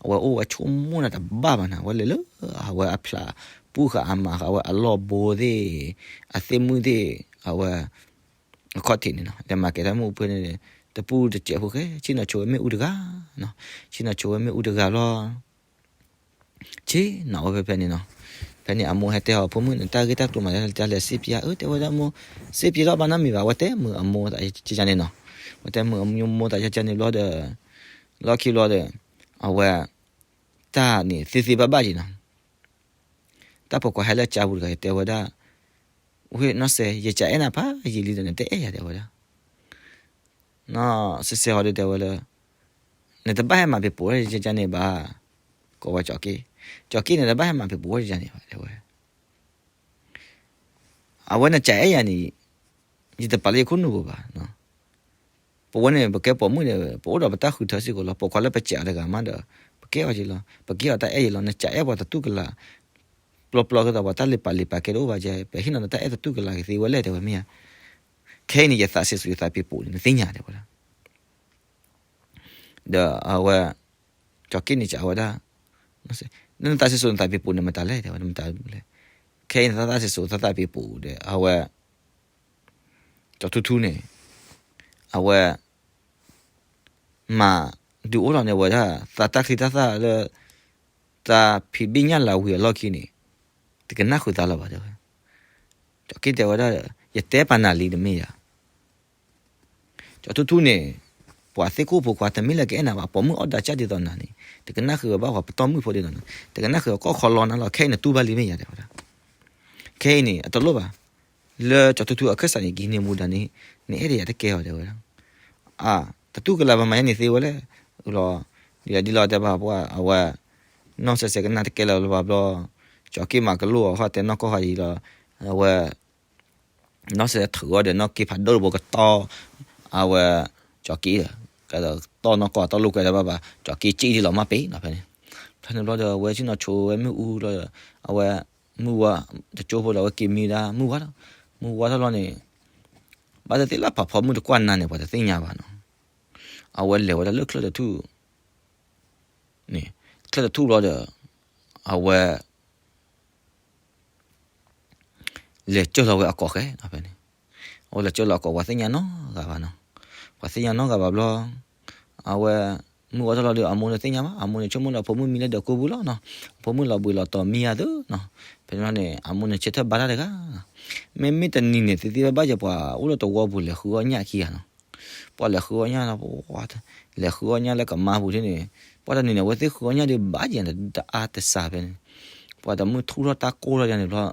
အဝဲအိၣ်ဝဲဆိကမိၣ်နၤတဘၣ်ဘၣ်နၤ အဝဲလဲၤလၢ, အဝဲအဖျး, ပူဃာ်အမၤဃာ်ဝဲအလီၢ်ဘိသ့ၣ်, အသ့ၣ်မုၣ်သ့ၣ်, အဝဲ အခီၣ်ထံးန့ၣ်နီၤ လဲၤမၤကဲၤတၢ်မုၢ်အဖၢန့ၣ်, တပူၤတစဲးဖိဃဲ ဆ့ၣ်နီၤဆိဝဲမ့ၣ်အူတဂၤ, ဆ့ၣ်နီၤဆိဝဲမ့ၣ်အူတဂၤဘျီ, ဆ့ၣ်နီၤဝဲဖဲဖဲန့ၣ်နီၤ, ဖဲန့ၣ်အမိၢ်ဟဲတဲအီၤ ဖိမုၣ်န့ၣ် တၢ်ဂ့ၢ်တၢ်ကျိၤမၤလဲၣ် တၢ်လဲၤစ့ပျံၤဧါ, အၢ တဲဝဲဒၣ်မိၢ်, စ့ပျံၤထီၣ်ဘၣ်နီတမံၤဘၣ် ဝဲတဲမုာ်အမိၢ်သးကကန့ၣ်နီၤ, ဝဲတဲမုာ်အမိၢ်သးကကန့ၣ်ဘျီဒီး, လီၢ်ခံဘျီဒီး, အဝဲ, တၢ်န့ၣ်သ့သ့ဘၣ်ဘၣ်က့ၤနီၤ တၢ်ဖိခွါဟဲလၢကၠါပူၤတဂၤ တဲဝဲဒၣ်, ဝ့ၢ်နီၢ်စဲး ယကအဲၣ်နၤဖးယံာ်လံဒီး နတအဲၣ်ယၤ တဲဝဲဒၣ်, နီၢ်စဲးစဲးဟီဒုးတဲဝဲလၢ, နတဘၣ်ဟဲမၤပ့ၤပိာ်ဝဲဒၣ်ယကန့ၣ်ဘၣ်, ကိးဝဲကၠီၤက့ၣ်, ကၠီၤက့ၣ်န့ၣ် တဘၣ်ဟဲမၤပ့ၤပိာ်ဝဲဒၣ်ယကန့ၣ်ဘၣ် တဲဝဲ အဝဲနကအဲၣ်ယၤန့ၣ်, ယတပာ်လၢယခိၣ်နူာ်ပူၤဘၣ်, ပဝဲန့ၣ် ပကဲပိာ်မုၣ်န့ၣ် ပအိၣ်ဒီးပတၢ်ဃုထၢစ့ၢ်ကီးလီၤ, ပိာ်ခွါလၢပစဲးအီၤတဂၤမးဒီး, ပကဲအီၤက့ၤလီၤ, ပကဲအီၤတၢ်အဲၣ်ယံၤလီၤ, နကအဲၣ်ပှၤတတူၢ်ကလာ်, ပျီပျီကသးပှၤတၢ်လံာ်ပာ်လံာ်ပာ်ကဲတအိၣ်ဘၣ်ကဲ, ပဟ့ၣ်လီၤနတၢ်အဲၣ်တတူၢ်ကလာ်ကသ့ဝဲလဲၣ် တဲဝဲမ့ၢ်ဧါ, ခဲအံၤန့ၣ် ယသးစ့စိၤယသးပ့ၤပိာ်န့ၣ် နသ့ၣ်ညါ တဲဝဲဒၣ် ဒီးအဝဲ, ကၠီၤက့ၣ်န့ၣ်ကဝဲဒၣ်, နသးစ့စိၤနသးပ့ၤပိာ်န့ၣ်မတၤလဲၣ် တဲဝဲဒၣ်မတၤလဲၣ်, ခဲအံၤနသးစ့စိၤသးသးပ့ၤပိာ်ဒီး အဝဲ, ကၠီၤထူထူန့ၣ်, အဝဲ, မၤ, ဒုးအိၣ်ထီၣ်န့ၢ်ဝဲဒၣ် သးတၢ်ချံတၢ်သၣ်လၢ, သးဖံးဘ့ၣ်ညၣ်လၤဝံၤအလီၢ်ခံန့ၣ်, တကနၣ်ဃုာ်သးလၢၤဘၣ်တဲဝဲ, ကၠီၤက့ၣ်တဲဝဲဒၣ်, ယတဲပာ်နၤလံတမ့ၢ်ဧါ ကၠီၤထူထူန့ၣ်, ပှၤသ့ၣ်ခိၣ်ဖိခွါတမ့ၢ်လၢကအဲၣ်နၤဘၣ် ပိာ်မုၣ်အီၣ်ဒၣ်ကၢ်ဒ်သိးနၤန့ၣ် တကနၣ်ဃုာ်ဝဲဘၣ်ပှၤပတီၢ်မုၣ်ဖိဒ်သိးနၤ တကနၣ်ဃုာ်ဝဲကီၢ်ခီလီနၤလီၤ ခဲအံၤနတူၢ်ဘၣ်လံမ့ၢ်ယၤတဲဝဲဒၣ် ခဲအံၤန့ၣ် အတလိၣ်ဘၣ် လၢကၠီၤထူထူအခၢၣ်စးန့ၣ် ကဟံးန့ၢ်မူဒါန့ၣ် နအဲၣ်ဒိးယၤတကဲအီၤတဲဝဲဒၣ် အါ တတူၢ်ကလာ်ပမၤယါန့ၣ်သ့ဝဲလဲၣ် လီၤ ဒ်လီၤတဲဘၣ်ပှၤအဝဲ နီၢ်စဲးစဲးကနၣ်တကဲလၢၤလၢၤဘၣ်ဘျီ ကၠီၤက့ၣ်မၤကလိၢ်အီၤဃီတဲနီၢ်ကီၢ်ဃီအံၤလီၤ အဝဲ နီၢ်စဲးစဲးထုးအီၤဒီးနီၢ်က့ၣ်ဖးဒိၣ်တဘိကတီၢ် အဝဲ ကၠီၤက့ၣ် ကတီၢ်နီၢ်ကီၢ်တၢ်လိာ်ကွဲလၢၤဘၣ်ဘၣ် ကၠီၤက့ၣ်က့ၣ်ဒ်လီၤမၢ်ပ့ၤနီၤဖဲန့ၣ် ဖဲန့ၣ်ဘျီဒီး အဝဲဆ့ၣ်နီၤဆိဝဲမ့ၣ်အူလီၤဒီး အဝဲမုၢ်ဝါတကၠိဖိဒီး အဝဲက့ၤမံဒၣ်မုၢ်ဝါဒီး, မုၢ်ဝါထီၣ်လီၤန့ၣ် ဘၣ်သ့ၣ်သ့ၣ်လၢဖးဖီမုၢ်တကွၢ်နၤန့ၣ် ပှၤတသ့ၣ်ညါဘၣ်နီၤ. အဝဲလဲၤဝဲဒၣ်လၢချၢၣ်တထူၣ်န့ၣ်, ချၢၣ်တထူၣ်လီၤဒီး အဝဲ လဲၤကၢၢ်လီၤဝဲအကိာ်ဃဲနီၤဖဲန့ၣ်. အဝဲလဲၤကၢၢ်လီၤအကိာ် ပှၤသ့ၣ်ညါနီတဂၤဘၣ်နီၤ. ပှၤသ့ၣ်ညါနီတဂၤဘၣ်ဘျီ, အဝဲ မုၢ်ဝါထီၣ်လီၤဒီး အမိၢ်န့ၣ်သ့ၣ်ညါဘၣ်, အမိၢ်န့ၣ် ဆိကမိၣ်လၢအဖိမုၣ်မံလၢဒၢးကိပူၤလီၤနီၤ, အဖိမုၣ်လီၤဘှံးလီၤတီၤမံယၤသုနီၤ. ဖဲန့ၣ်န့ၣ် အမိၢ်န့ၣ်ဆၢထၢၣ်ဘါတၢ်တဂၤ, မ့မ့ၢ်တနံၤန့ၣ် သ့သ့ဘၣ်ဘၣ်ယဲ ပှၤအိၣ်လၢတဝီပူၤလဲၤဃုအီၣ်ညၣ်ခံဂၤနီၤ. ပှၤလဲၤဃုအီၣ်ညၣ်လီၤ, လဲၤဃုအီၣ်ညၣ်လၢကမါပူၤထံၣ်န့ၣ်, ပှၤတနံၤန့ၣ် အဝဲသ့ၣ်ဃုအီၣ်ညၣ်ဒီးဘၣ်ယဲ တအါတစှၤဖဲန့ၣ်, ပှၤတမုၢ်ထူၣ်ထီၣ်တၢ်ကိၢ်ထီၣ်ယၤန့ၣ်ဘျီ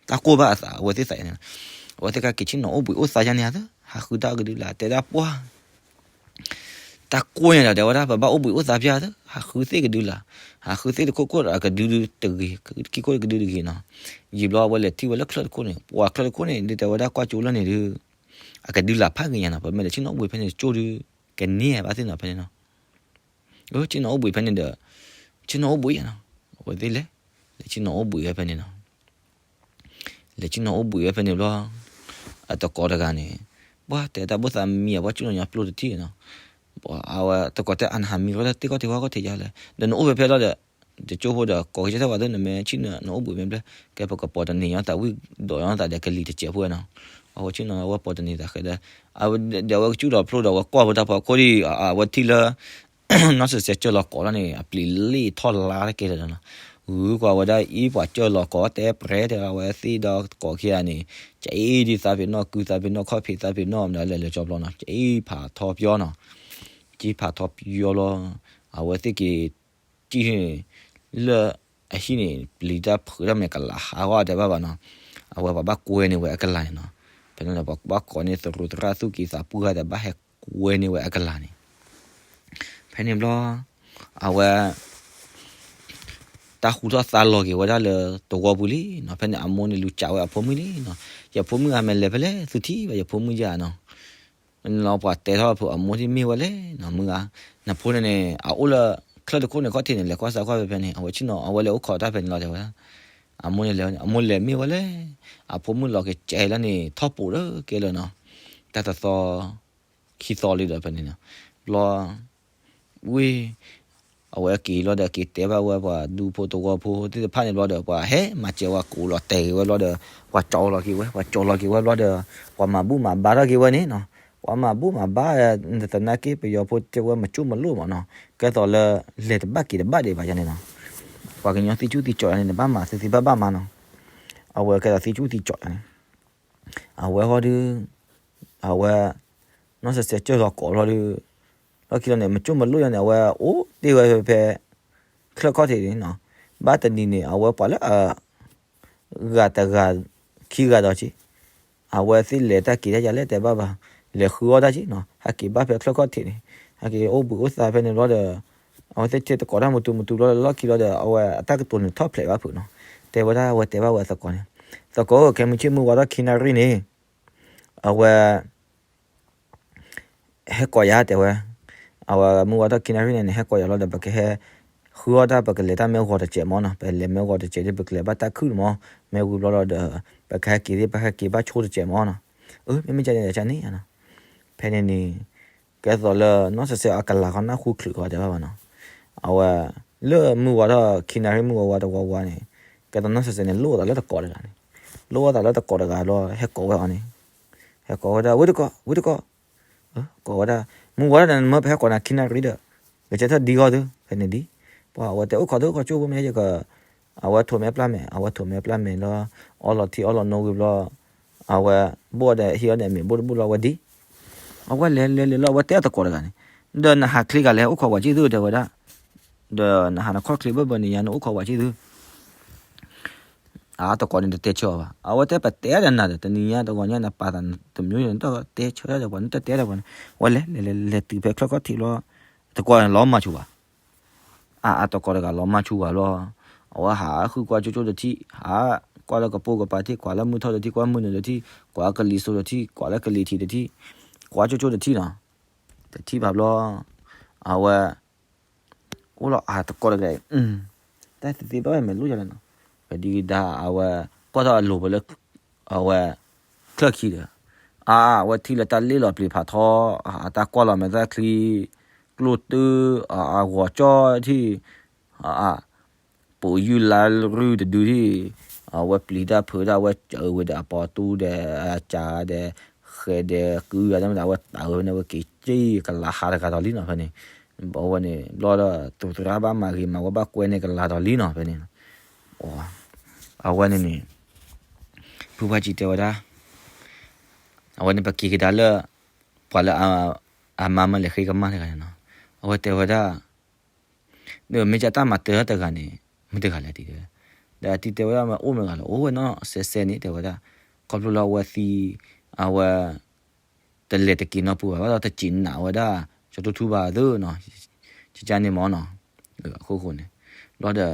တၢ်ကိၢ်ဘၣ်အသး အဝဲသ့ၣ်သးန့ၣ်, အဝဲသ့ၣ်ကက့ၤဆ့ၣ်နီၤအိၣ်ဘှံးအိၣ်သါယၤန့ၣ်ဧါသၢ, ဟးဃုတၢ်ကဒုလၢ တဲဒၣ်ပှၢ် တၢ်ကိၢ်ညါဒီး တဲဝဲဒၣ် ပဘၣ်အိၣ်ဘှံးအိၣ်သါဖဲသၢ, ဟးဃုသ့ၣ်ကဒုလၢ, ဟးဃုသ့ၣ်တခိၣ်ခိၣ်ဒီး အကဒုတဂ့ၤ, ခံခိၣ်ကဒုတဂ့ၤနီၤ. ယံာ်ဘျီအဝဲလဲၤထံၣ်ဝဲလၢချၢၣ်တခိၣ်န့ၣ်, ပှၤချၢၣ်တခိၣ်န့ၣ် ဒ်တဲဝဲဒၣ်ကွၢ်ကၠိလၢန့ၣ်ဒီး အကဒုလၢ်ဖးဂ့ၤညါနီၤ, ပမ့ၢ်လဲၤဆ့ၣ်နီၤအိၣ်ဘှံးဖဲန့ၣ် ကၠိဒီး ကန့ၢ်ဘၣ်သ့ၣ်နီၤဖဲန့ၣ်နီၤ. ဆ့ၣ်နီၤအိၣ်ဘှံးဖဲန့ၣ်ဒီး, ဆ့ၣ်နီၤအိၣ်ဘှံးယါနီၤ, အဝဲသ့ၣ်လဲၤ, လဲၤဆ့ၣ်နီၤအိၣ်ဘှံးဝဲဖဲန့ၣ်နီၤ. လဲၤဆ့ၣ်နီၤအိၣ်ဘှံးဝဲဖဲန့ၣ်ဘျီ, အတကိးတဂၤန့ၣ်, ပှၤတဲတၢ်ဘိၣ်သးမံယါ ပှၤဆ့ၣ်နီၤညါပျိတထံၣ်နီၤ. အဝဲတကိးတဲ အနဟးမံဃီတၢ်တ့ၢ်ကီၢ်ထံးဝါကီၢ်ထံးယါလဲၣ်, ဒီးနအိၣ်ဖဲဖဲလီၤဒီး, တကၠိဖိဒီး ကိးကစၢ်တၢ်ဝဲသ့ၣ် နမ့ၢ်ဆ့ၣ်နီၤနအိၣ်ဘှံးမ့ၢ်ဘျဲၣ်, ကဲပကပိာ်တန့ၢ်ညီသးဝံၣ်ဒီးညီသးဒီးကလံၤတစဲးဖိနီၤ. အဝဲဆ့ၣ်နီၤဝဲပိာ်တန့ၢ်သးဃဲဒီး, ဒီးအဝဲကစူၣ်ဒီးဖျိဒီး အဝဲကွၢ်ဝဲတၢ်ဖီခိၣ်ဒီး အဝဲထံၣ်လၢ နီၢ်စဲးစဲးကၢၢ်လီၤကိးလီၤန့ၣ် အပျံၤလ့ၣ်ထီၣ်လါတကဲလၢာ်ဒီးနီၤ. ဂုၤကွၢ်ဝဲဒၣ်အံၤ ပှၤကၢၢ်လီၤကိး တဲပြဲတဲလီၤဝဲသ့ၣ်ဒီးကိးခံဂၤန့ၣ်, ကအ့ဒ်သးပ့ၤနီၣ် ကုသးပ့ၤနီၣ် ခီၣ်ဖံးသးပ့ၤနီၣ် မနုၤလဲၣ်လဲၤကၠီဘျီနီၤ, ကအ့ဖးထီပယီၤနီၤ. ကအ့ဖးထီပယီၤလီၤ. အဝဲသ့ၣ်က့ၤ ကံၣ်န့ၣ် လၢအဟံၣ်န့ၣ် ပျံၤတၢ်ဖုးတၢ်မဲာ်ကလၤဟးဂီၤတဲဘၣ်ဘၣ်နီၤ. အဝဲပှၤဘၣ်ကွဲန့ၢ်ဝဲအကလၤန့ၣ်နီၤ. ဖဲန့ၣ်ဒီး ပှၤဘၣ်ကိးန့ၢ်သရူးသရၣ်သူၣ်က့သးပှၢ်ဒီး ဘၣ်ဟဲကွဲန့ၢ်ဝဲအကလၤန့ၣ်. ဖဲန့ၣ်ဘျီ အဝဲ တၢ်ဟူထီၣ်သါလီၤက့ၤဝဲဒၣ်လၢတဝီပူၤလံနီၤ. ဖဲန့ၣ်အမိၢ်န့ၣ်လူၤစံးဝဲအဖိမုၣ်လံနီၤ. ယဖိမုၣ်ဧါ မ့ၢ်လဲၤဖဲလဲၣ် သုထံၣ်ဘၣ်ယဖိမုၣ်ယါနီၤ. လီၤပှၤတဲထီၣ်ဖိအမိၢ်ထံၣ်မ့ၢ်ဝဲလဲၣ်နီၤ မုၢ်ဧါ, နဖိန့ၣ်န့ၣ် အအိၣ်လၢ ချၢၣ်တခိၣ်န့ၣ် ခီၣ်ထံးန့ၣ် လဲၤကွၢ်စၢ်ကွၢ်ဖဲဖဲန့ၣ် အဝဲဆ့ၣ်နီၤ အဝဲလဲၤအိၣ်ခိးတၢ်ဖဲန့ၣ်လီၤတဲဝဲ. အမိၢ်န့ၣ်လဲၤ အမိၢ်လဲၤမ့ၢ်ဝဲလဲၣ်, အဖိမုၣ်လီၤက့ၤကဲလၢန့ၣ် ထီၣ်ပိာ်ဒီးကဲလၢနီၤ. တၢ်တသီ ခံသီလံဒီးဖဲန့ၣ်နီၤ. ဘျီ ဝံၤ အဝဲက့ၤလီၤဒီးက့ၤတဲဘၣ်ဝဲပှၤဒူဖိတဝီဖိသ့ၣ်တဖၣ်န့ၣ်ဘျီဒီး ပှၤဟဲမၤစၢၤဝဲကိးလီၤတဲာ်က့ၤဝဲဘျီဒီး ပှၤကၠီလီၤက့ၤဝဲ ပှၤကၠီလီၤက့ၤဝဲဘျီဒီး ပှၤမၤဘူၣ်မၤဘါထီၣ်က့ၤဝဲန့ၣ်နီၤ. ပှၤမၤဘူၣ်မၤဘါ သနာ်က့ပယီၤဖိတဲဝဲမၤကၠိမၤလိၣ်မးနီၤ. ကဲသိးလၢ လဲၤတဘၣ်က့ၤတဘၣ်ဒံးဘၣ်ယါန့ၣ်နီၤ. ပှၤကညီသံကၠူၣ်သံကၠီယါန့ၣ် နဘၣ်မၤသ့သ့ဘၣ်ဘၣ်မးနီၤ. အဝဲကဲသိးသံကၠူၣ်သံကၠီယါန့ၣ် အဝဲဃီဒီး အဝဲ နီၢ်စဲးစဲးကၢၢ်လီၤကိးလီၤဒီး လီၢ်ခံလီၤန့ၣ် မၤကၠိမၤလိၣ်ယါန့ၣ် အဝဲအိၣ်တ့ၢ်ဝဲဖဲ ချၢၣ်ခီၣ်ထံးန့ၣ်နီၤ. ဘၣ်တနံၤန့ၣ် အဝဲပှၤလၢအ ဂၤတဂၤ ခံဂၤဒီးက့ အဝဲသ့ၣ်လဲၤတၢ်က့ၤတၢ်ယၤလဲၣ်တဲဘၣ်ဘၣ်, လဲၤဃုအီၣ်တၢ်က့နီၤ, ဟဲက့ၤဘၣ်ဖဲချၢၣ်ခီၣ်ထံးန့ၣ်, ဟဲက့ၤအိၣ်ဘှံးအိၣ်သါဖဲန့ၣ်ဘျီဒီး အဝဲသ့ၣ်ထဲတကိးတၢ်မတူမတူလီၤလၢလီၢ်ခံလီၤဒီး အဝဲအတၢ်ကတိၤန့ၣ်ထီၣ်ဖျဲးဘၣ်ဖုးနီၤ, တဲဝဲဒၣ် အဝဲတဲဘၣ်ဝဲသကိးန့ၣ်, သကိးဧၢ ခဲမုၢ်ဆ့ၣ်မုၢ်ဝါထီၣ်ခံနၣ်ရံၣ်န့ၣ် အဝဲ ဟဲကိးယၤတဲဝဲ, အဝဲမုၢ်ဝါထီၣ်ခံနၣ်ရံၣ်န့ၣ် နဟဲကိးယၤလီၤဒီး ပကဟဲ ဃုအီၣ်တၢ် ပကလဲၤတၢ်မ့ၢ်ဂီၤတစဲးမးနီၤ, ပလဲၤမ့ၢ်ဂီၤတစဲးဒီး ပကလဲၤဘၣ်တၢ်ခုၣ်န့ၣ်မး, မ့ၢ်ဝံၤဘျီလီၤဒီး ပကဟဲက့ၤသ့ၣ် ပဟဲက့ၤဘၣ်ဆိတစဲးမးနီၤ, အၢ မ့မ့ၢ်ကန့ၣ် ကန့ၣ်ဧါနီၤ, ဖဲန့ၣ်န့ၣ် ကဲသိးလၢနီၢ်စဲးစဲးအကလၤဃီနၢ်ဟူချုးဃီတဲဘၣ်ဘၣ်နီၤ, အဝဲ လၢမုၢ်ဝါထီၣ်ခံနၣ်ရံၣ်မုၢ်ဝါဝါတဝီဝါန့ၣ်, ကဲသိးနီၢ်စဲးစဲးန့ၣ် လိၣ်အသးလၢသကိးတဂၤန့ၣ်, လိၣ်အသးလၢသကိးတဂၤလီၤ ဟဲကိးဝဲအီၤန့ၣ်, ဟဲကိးဝဲဒၣ် ဝံသကိး ဝံသကိး ကိးဝဲဒၣ်, မုၢ်ဝါထီၣ်န့ၣ် နမၢပဟဲကိးနၤခံနၣ်ရံၣ်ဒီး, ကကဲထီၣ်ဒ်ဂီၢ်သု ဖဲန့ၣ်ဒ်, ပှၤအဝဲတဲအိၣ်ခိးသု အိၣ်ခိးကၠိဖိမ့ၢ်ယက, အဝဲထိးမဲပျၢ်မဲာ် အဝဲထိးမဲပျၢ်မဲာ်လီၤ, အီလီၤထံအီလီၤနိဝံၤဘျီ, အဝဲ ဘိၣ်ဒီးဟံးအီၤဒီးမ့ၢ်ဘိၣ်တဘိၣ်လီၤ အဝဲဒ်, အဝဲလဲၤလဲၤလဲၤလီၤ အဝဲတဲအသကိးတဂၤန့ၣ်, ဒီးနဟးချ့ဂၤလဲၣ် အိၣ်ခိးပှၤကံၢ်သုတဲဝဲဒၣ်, ဒီးနဟးနခီၣ်ချ့ဘၢၣ်ဘၢၣ်န့ၣ် ယၤနအိၣ်ခိးပှၤကံၢ်သု အသကိးန့ၣ်တတဲဆၢအီၤဘၣ်. အဝဲတဲပတဲဒီးနၤဒီး တနံၤညါတဂီၤညါနပာ်သးတမျိုးန့ၣ် တတဲဆၢတၢ်ဒီးပှၤန့ၣ် တတဲဒီးပှၤန့ၣ်, ဝဲလဲၤလဲၤလဲၤလဲၤတုၤဖဲချၢၣ်ခီၣ်ထံးလီၤ, သကိးန့ၣ်လီၤမၢ်ဆူၣ်ဘၣ်. အသကိးတဂၤလီၤမၢ်ဆူၣ်ဘၣ်လီၤ. အဝဲဟးဃုကွၢ်ကၠိကၠိတထံၣ်, ဟးကွၢ်လၢကပိာ်ကပၤတထံၣ်, ကွၢ်လၢမုၢ်ထီၣ်တထံၣ်, ကွၢ်မုၢ်နုာ်တထံၣ်, ကွၢ်ကလံၤစိးတထံၣ်, ကွၢ်လၢကလံၤထံးတထံၣ်, ကွၢ်ကၠိကၠိတထံၣ်နီၤ, တထံၣ်ဘၣ်ဘျီ, အဝဲ ကွၢ် အိၣ်လီၤအါတကိးတဂၤအံၤ, တၢ်သ့သ့ဘၣ်ဝဲမ့ၢ်လိၣ်ယၤလဲၣ်နီၤ, ဝဲဒ်ဒၣ်အဝဲ ကွၢ်ထီၣ်အလိၤဝဲလၢ အဝဲ ချၢၣ်ခံဒီး, အါ အဝဲထံၣ်လၢတၢ်လ့ၣ်လီၤပျံၤဖးထီ, အတၢ်ကွၢ်လီၤမဲာ်သၣ်ချံ, ကျိၣ်တု, အဂီၤကၠီၣ်ထံၣ်, အ ပိာ်ယုၢ်လါရုၢ်တဒုထံၣ်, အဝဲပျံၤတၢ်ဖုးတၢ် အဝဲစၢၤဝဲဒီးအပီတူဒီး အကးဒီး ဃဲးဒီးကုၢ်ဂၤတမ့ၢ်ဒီး အဝဲတးဝဲဖဲန့ၣ် အဝဲက့ၤက့ၤကလၤဟးတဂၤဒီးလံနီၤဖဲန့ၣ်, အဝဲန့ၣ် ဘျီဒီး သူၣ်သရၣ်ဘၣ်မၤဂ့ၤမၤဝဲဘၣ်ကွဲန့ၣ်ကလၤဒီးလံနီၤဖဲန့ၣ်, အဝဲန့ၣ်န့ၣ် ဖုဖါကံတဲဝဲဒၣ်, အဝဲန့ၣ်ပက့ၤကဒါလၢ ပှၤလၢ အမါမၢလဲၤဃ့ကမၣ်တဂၤန့ၣ်နီၤ, အဝဲတဲဝဲဒၣ် မ့ၢ်ကတၢ်မၤတၢ်တဂၤန့ၣ် မ့ၢ်တဂၤလဲၣ်တံၤတဲဝဲ, ဒီးတံၤတဲဝဲဒၣ်မ့ၢ်အိၣ်မ့ၢ်ဂၤလီၤ အိၣ်ဝဲနီၢ်စဲးစဲးန့ၣ်တဲဝဲဒၣ်, ခီဖျိလၢအဝဲသံ, အဝဲ တလဲၤတက့ၤနီတပူၤဘၣ် ဘၣ်ဒီးတစံးနာ်ဝဲဒၣ် ကၠီတူၢ်ထူဘၣ်သ့နီၤ, ကကန့ၣ်မ့ၢ်နီၤ, အဃိဃိန့ၣ်, ဘျီဒီး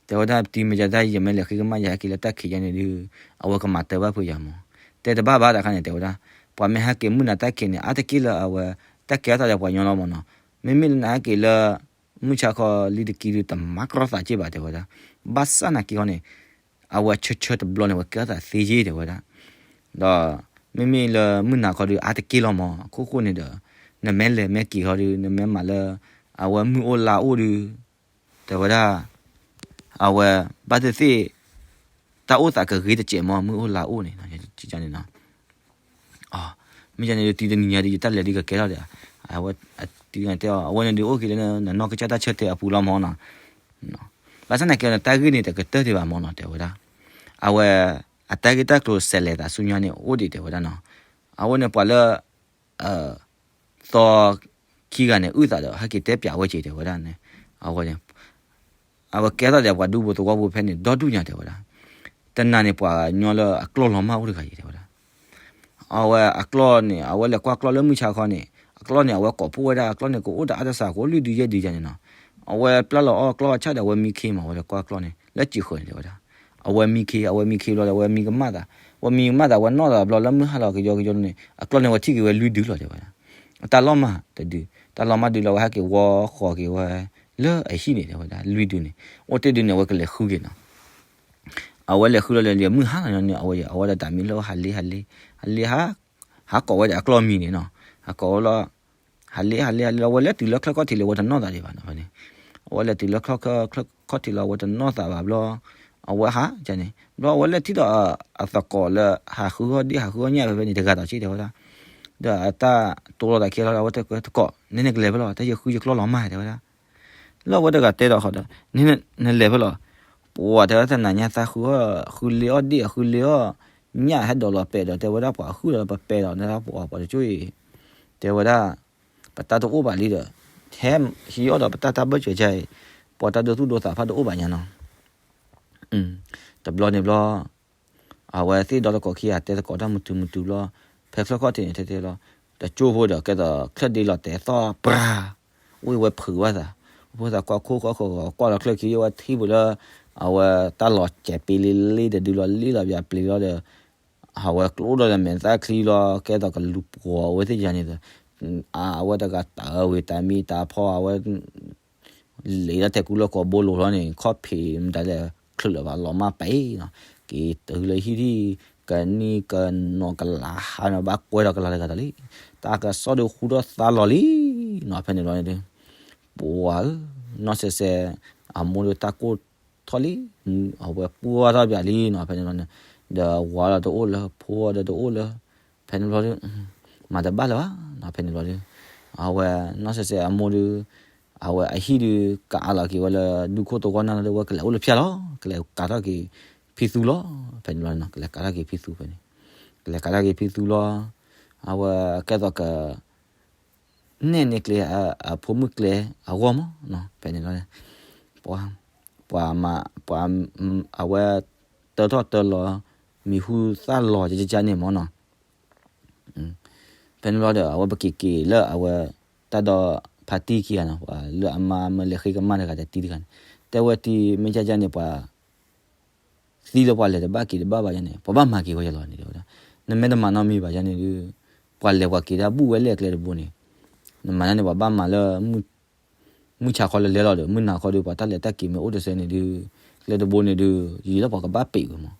တဲဝဲဒၣ်တံၤမ့ၢ်ကတၢ်ယမ့ၢ်လဲၤဃ့ကမၣ်ယဟဲက့ၤလၢတၢ်ခံးယါန့ၣ်ဒုး, အဝဲကမၤတၢ်ဘၣ်ဖုးယၤမ့ၢ်, တဲတဘၣ်ဘၣ်တခါန့ၣ်တဲဝဲဒၣ်, ပှၤမ့ၢ်ဟဲက့ၤမုၢ်နၤတၢ်ခံးန့ၣ် အါတက့ၢ်လၢအဝဲ တၢ်ကဲထီၣ်သးဒီးပှၤညီလီၤမ့ၢ်နီၤ, မ့မ့ၢ်လၢနဟဲက့ၤလၢ မုၢ်ဆါခီလံတကံဒုးတမၤကြီသးက့ၢ်ဘၣ်တဲဝဲဒၣ်, ဘၣ်ဆၣ်နာ်က့ၤဃီန့ၣ် အဝဲဆၢဆၢတဘျီန့ၣ် အဝဲကဲထီၣ်သးသ့က့ၢ်တဲဝဲဒၣ်, ဒီး မ့မ့ၢ်လၢမုၢ်နၤခီဒုးအါတက့ၢ်လီၤမ့ၢ် အခိၣ်ဃိန့ၣ်ဒီး, နမ့ၢ်လဲၤမ့ၢ်က့ၤခီဒုး နမ့ၢ်မၤလၢ အဝဲမုၢ်အိၣ်လါအိၣ်ဒုး, တဲဝဲဒၣ် အဝဲ ဘၣ်သ့ၣ်သ့ၣ် တၢ်အိၣ်သးကဂ့ၤတစဲးမ့ၢ် မုၢ်အိၣ်လါအိၣ်န့ၣ်, န့ၣ် မ့ၢ်န့ၣ်ဒုးတံၤတနံၤညါဒုး ယတၢ်လဲၤဒုးကကဲထီၣ်ဒီး, အဝဲ တဲအီၤ အဝဲန့ၣ်ဒုးအိၣ်က့ၤလၢနနီၢ်ကစၢ်တၢ်ဆၢတဲာ်အပူၤလီၤမ့ၢ်နီၤ, ဘၣ်ဆၣ်နာ်က့ၤနတၢ်ဂ့ၢ်န့ၣ် တကတၢၢ်ဒံးဘၣ်မ့ၢ်နီၤ တဲဝဲဒၣ်, အဝဲ အတၢ်ဂ့ၢ်တၢ်ကျိၤစဲးလဲၤသးဆူညါန့ၣ် အိၣ်ဒံးတဲဝဲဒၣ်နီၤ, အဝဲန့ၣ်ပှၤလၢ သီ ခံဂၤန့ၣ် အုၣ်သးဒီး ဟဲက့ၤတဲပၠးဝဲက့ၤ တဲဝဲဒၣ်န့ၣ်, အဝဲ အဝဲကဲထီၣ်ဒီးပှၤဒူဖိသဝီဖိဖဲန့ၣ် ဒီဒူၣ်ညါတဲဝဲဒၣ်, တနၤန့ၣ် ပှၤကညီလၢအကျီၢ်လီၤမၢ်အိၣ်တဂၤအံၤ တဲဝဲဒၣ်, အဝဲအကျီၢ်န့ၣ် အဝဲလဲၤကွၢ်ကျီၢ်လၢမုၢ်ဆါခီန့ၣ် အကျီၢ်န့ၣ် အဝဲကိးဖှိၣ်ဝဲဒၣ် အကျီၢ်န့ၣ် ကအိၣ်ဒီးအါတစှၤ ကအိၣ်လွံၢ်ဒုယဲၢ်ဒုယါန့ၣ်နီၤ, အဝဲပျၢ်လီၤအီၣ်ကျီၢ်ဆၣ်ဒီး အဝဲမံခ့မး အဝဲလဲၤကွၢ်ကျီၢ်န့ၣ် လၢစံာ်ဃၢၤန့ၣ် တဲဝဲဒၣ်, အဝဲမံခ့ အဝဲမံခ့ဘျီဒီး အဝဲမံကမၣ်သး, အဝဲမံကမၣ်သး အဝဲနီၢ်သးဘျီလၢမုၢ်ဟါလီၤကယီကယီန့ၣ် အကျီၢ်န့ၣ် အဝဲထံၣ်က့ၤဝဲလွံၢ်ဒုလီၤ တဲဝဲဒၣ်, အတၢ်လီၢ်မၢ်တဒု, တၢ်လီၢ်မၢ်ဒုလီၤ အဝဲဟဲက့ၤဝီဃီၤက့ၤဝဲ လၢအဟံၣ်န့ၣ် တဲဝဲဒၣ် လွံၢ်ဒုန့ၣ်, အိၣ်တ့ၢ်ဒုန့ၣ် အဝဲကလဲၤဃုက့ၤနီၤ အဝဲလဲၤဃုလီၤလၢမုၢ်ဟါလီၤန့ၣ် အဝဲ အဝဲဒီးတၢ်မံလၢဟးလ့ဟးလ့, ဟးလ့ ဟးကိးဝဲဒီးအကျီၢ်မံန့ၣ်နီၤ, ဟးကိးဝဲလီၤ, ဟးလ့ဟးလ့ဟးလ့လီၤ အဝဲလဲၤတုၤလၢချၢၣ်ခီၣ်ထံးလၢအဝဲတနီၣ်သးဒံးဘၣ်နီၤဖဲန့ၣ်, အဝဲလဲၤတုၤလၢချၢၣ်ခီၣ်ထံးလီၤ အဝဲတနီၣ်သးဘၣ်ဘျီ, အဝဲဟးန့ၣ် ဘျီအဝဲလဲၤထံၣ်ဒီးအသကိးလၢ ဟးဃုအီၣ်ဒ့ၣ်ဟးဃုအီၣ်ညၣ်ဖဲဖဲန့ၣ် တဂၤဒီးစ့ၢ်တဲဝဲဒၣ်, ဒီးအတၢ်တိၢ်လီၤသးခံလီၤ အဝဲတဲသကိး နဲနကလဲၤဖဲလဲၣ် တၢ်ယဃုယကျီၢ်လီၤမၢ်တဲဝဲဒၣ် လၢအဝဲတဂၤတဲဒီးဃီဒီး နလဲၤဖဲလဲၣ်, ပှၤတဲဝဲဒၣ်တနၤညါသးဃုအီၣ် ဃုလ့အီၣ်ဒ့ၣ် ဃုလ့အီၣ်ညၣ် ဟဲဒိးလီၤပဲာ်ဒီး တဲဝဲဒၣ်ပှၤဃုလီၤပပဲာ်ဒီး နပှၤပှၤတကၠိအံၤ တဲဝဲဒၣ် ပတၢ်တအိၣ်ဘၣ်လံဒီး ဟဲဟံးအီၣ်ဒီးပတၢ်တၢ်ဘၢၣ်စၢၤအံၤ ပှၤတၢ်ဒိသူၣ်ဒိသးဖးတအိၣ်ဘၣ်ညါနီၤ တဘျီန့ၣ်ဘျီ အဝဲသ့ၣ်ဒီသကိးခံဂၤတဲသကိးတၢ်မုာ်တုၤမုာ်တုၤဘျီ ဖဲချၢၣ်ခီၣ်ထံးန့ၣ် ထဲထဲလီၤ တကၠိဖိဒီးကဲသိးချၢၣ်ဒ့လီၤတဲာ်သီၣ်ပြၤ အိၣ်ဝဲဖုးဘၣ်သး အိၣ်ဖှိၣ်သးကွၢ်ခိၣ်ဃီဃီ ကွၢ်လီၤချၢၣ်ခံ အဝဲထံၣ်ပူၤလၢ အဝဲတၢ်လီၤစဲးပ့လ့လ့တဒုလီၤ လ့လီၤပၠးပျ့ၤလီၤဒီး အဝဲကျိၣ်ဒီးမဲာ်သၣ်ချံလီၤ ကဲသိးကလူၤပှီၤအဝဲသ့ၣ်ယါန့ၣ် အဝဲတဂၤတၢ်ဝ့ၤတၢ်မံတၢ်ဖီအဝဲ လဲၤလၢတဲာ်ကူလၢကိးဘိလိၤလီၤန့ၣ် ခီၣ်ဖံးမတၤလဲၣ် ချုးလၢၤဘၣ်လီၤမၢ်ပဲနီၤ က့ၤတုၤလၢဟံၣ်ထံၣ် ကနံၣ်ကနီၤကလၤဟးနီၤ ဘၣ်ကွဲဒီးကလၤတဂၤဒီးလံ တၢ်ကစီၣ်ဒုးဃူထီၣ်သါလီၤလံနီၤ ဖဲန့ၣ်ဘျီန့ၣ်ဒုး ပှၤဧၢ နီၢ်စဲးစဲး အမိၢ်ဒုးတၢ်ကိၢ်ထီၣ်လံ အဝဲပှၢ်ထီၣ်ပၠးလံနီၤ ဖဲန့ၣ်ဘျီန့ၣ် ဒီးဝၤဒီးတအိၣ်လၢ ဖိဒီးတအိၣ်လၢ ဖဲန့ၣ်ဘျီဒုး မၤတဘၣ်လၢၤဘၣ်နီၤ ဖဲန့ၣ်ဘျီဒုး အဝဲနီၢ်စဲးစဲးအမိၢ်ဒုး အဝဲအဟံၣ်ဒုး ကအးလီၤက့ၤဝဲလၢ ဒူခိၣ်သဝီနၢ်လီၤဒုး ဝဲကလဲၤအိၣ်လၢဖၠၣ်လီၤ ကလဲၤကးထီၣ်က့ၤဖံသူလီၤ ဖဲန့ၣ်ဘျီန့ၣ် ကလဲၤကးထီၣ်က့ၤဖံသူဖဲန့ၣ် ကလဲၤကးထီၣ်က့ၤဖံသူလီၤ အဝဲကဲသိးက နဲၣ်န့ၢ်ကျဲ အဖိမုၣ်ကျဲအဂီၢ်မးနီၤ ဖဲန့ၣ်လီၤ ပှၤ ပှၤမၤ ပှၤ အဝဲ တၢထီၣ်တၢလီၤ မံၤဟူသၣ်လီၤကကန့ၣ်မးနီၤ ဖဲန့ၣ်ဘျီဒီး အဝဲပက့ၤက့ၤလၢအဝဲ တၢ်ဒီဖါတံၢ်ခံဂၤနီၤ ပှၤလၢအမါမၢလဲၤဃ့ကမၣ်တဂၤဒီးတံၢ်တဂၤန့ၣ် တဲဝဲတံၢ်မ့ၢ်ကကန့ၣ် ပှၤ သံလၢပှၤလဲၤတဘၣ်က့ၤတဘၣ်ဘၣ်ယါန့ၣ် ပှၤဘၣ်မၤက့ၤဝဲယါလီၤန့ၣ်တဲဝဲဒၣ် နမ့ၢ်တမၤနီတမံၤဘၣ်ယါန့ၣ်ဒုး ပှၤလဲၤပှၤက့ၤတၢ်ဘူၣ်ဝဲလဲၣ်အကျဲတဘိန့ၣ် နမၤန့ၣ် ပှၤဘၣ်မၤလၢမုၢ် မုၢ်ဆါခီလၢလဲၤလီၤဒီး မုၢ်နၤခီဒီး ပှၤတၢ်လဲၤတၢ်က့ၤမ့ၢ်အိၣ်တစဲးန့ၣ်ဒီး ကျဲတဘိန့ၣ်ဒီး ယံာ်လၢပှၤကဘၣ်ပံးဝဲမး.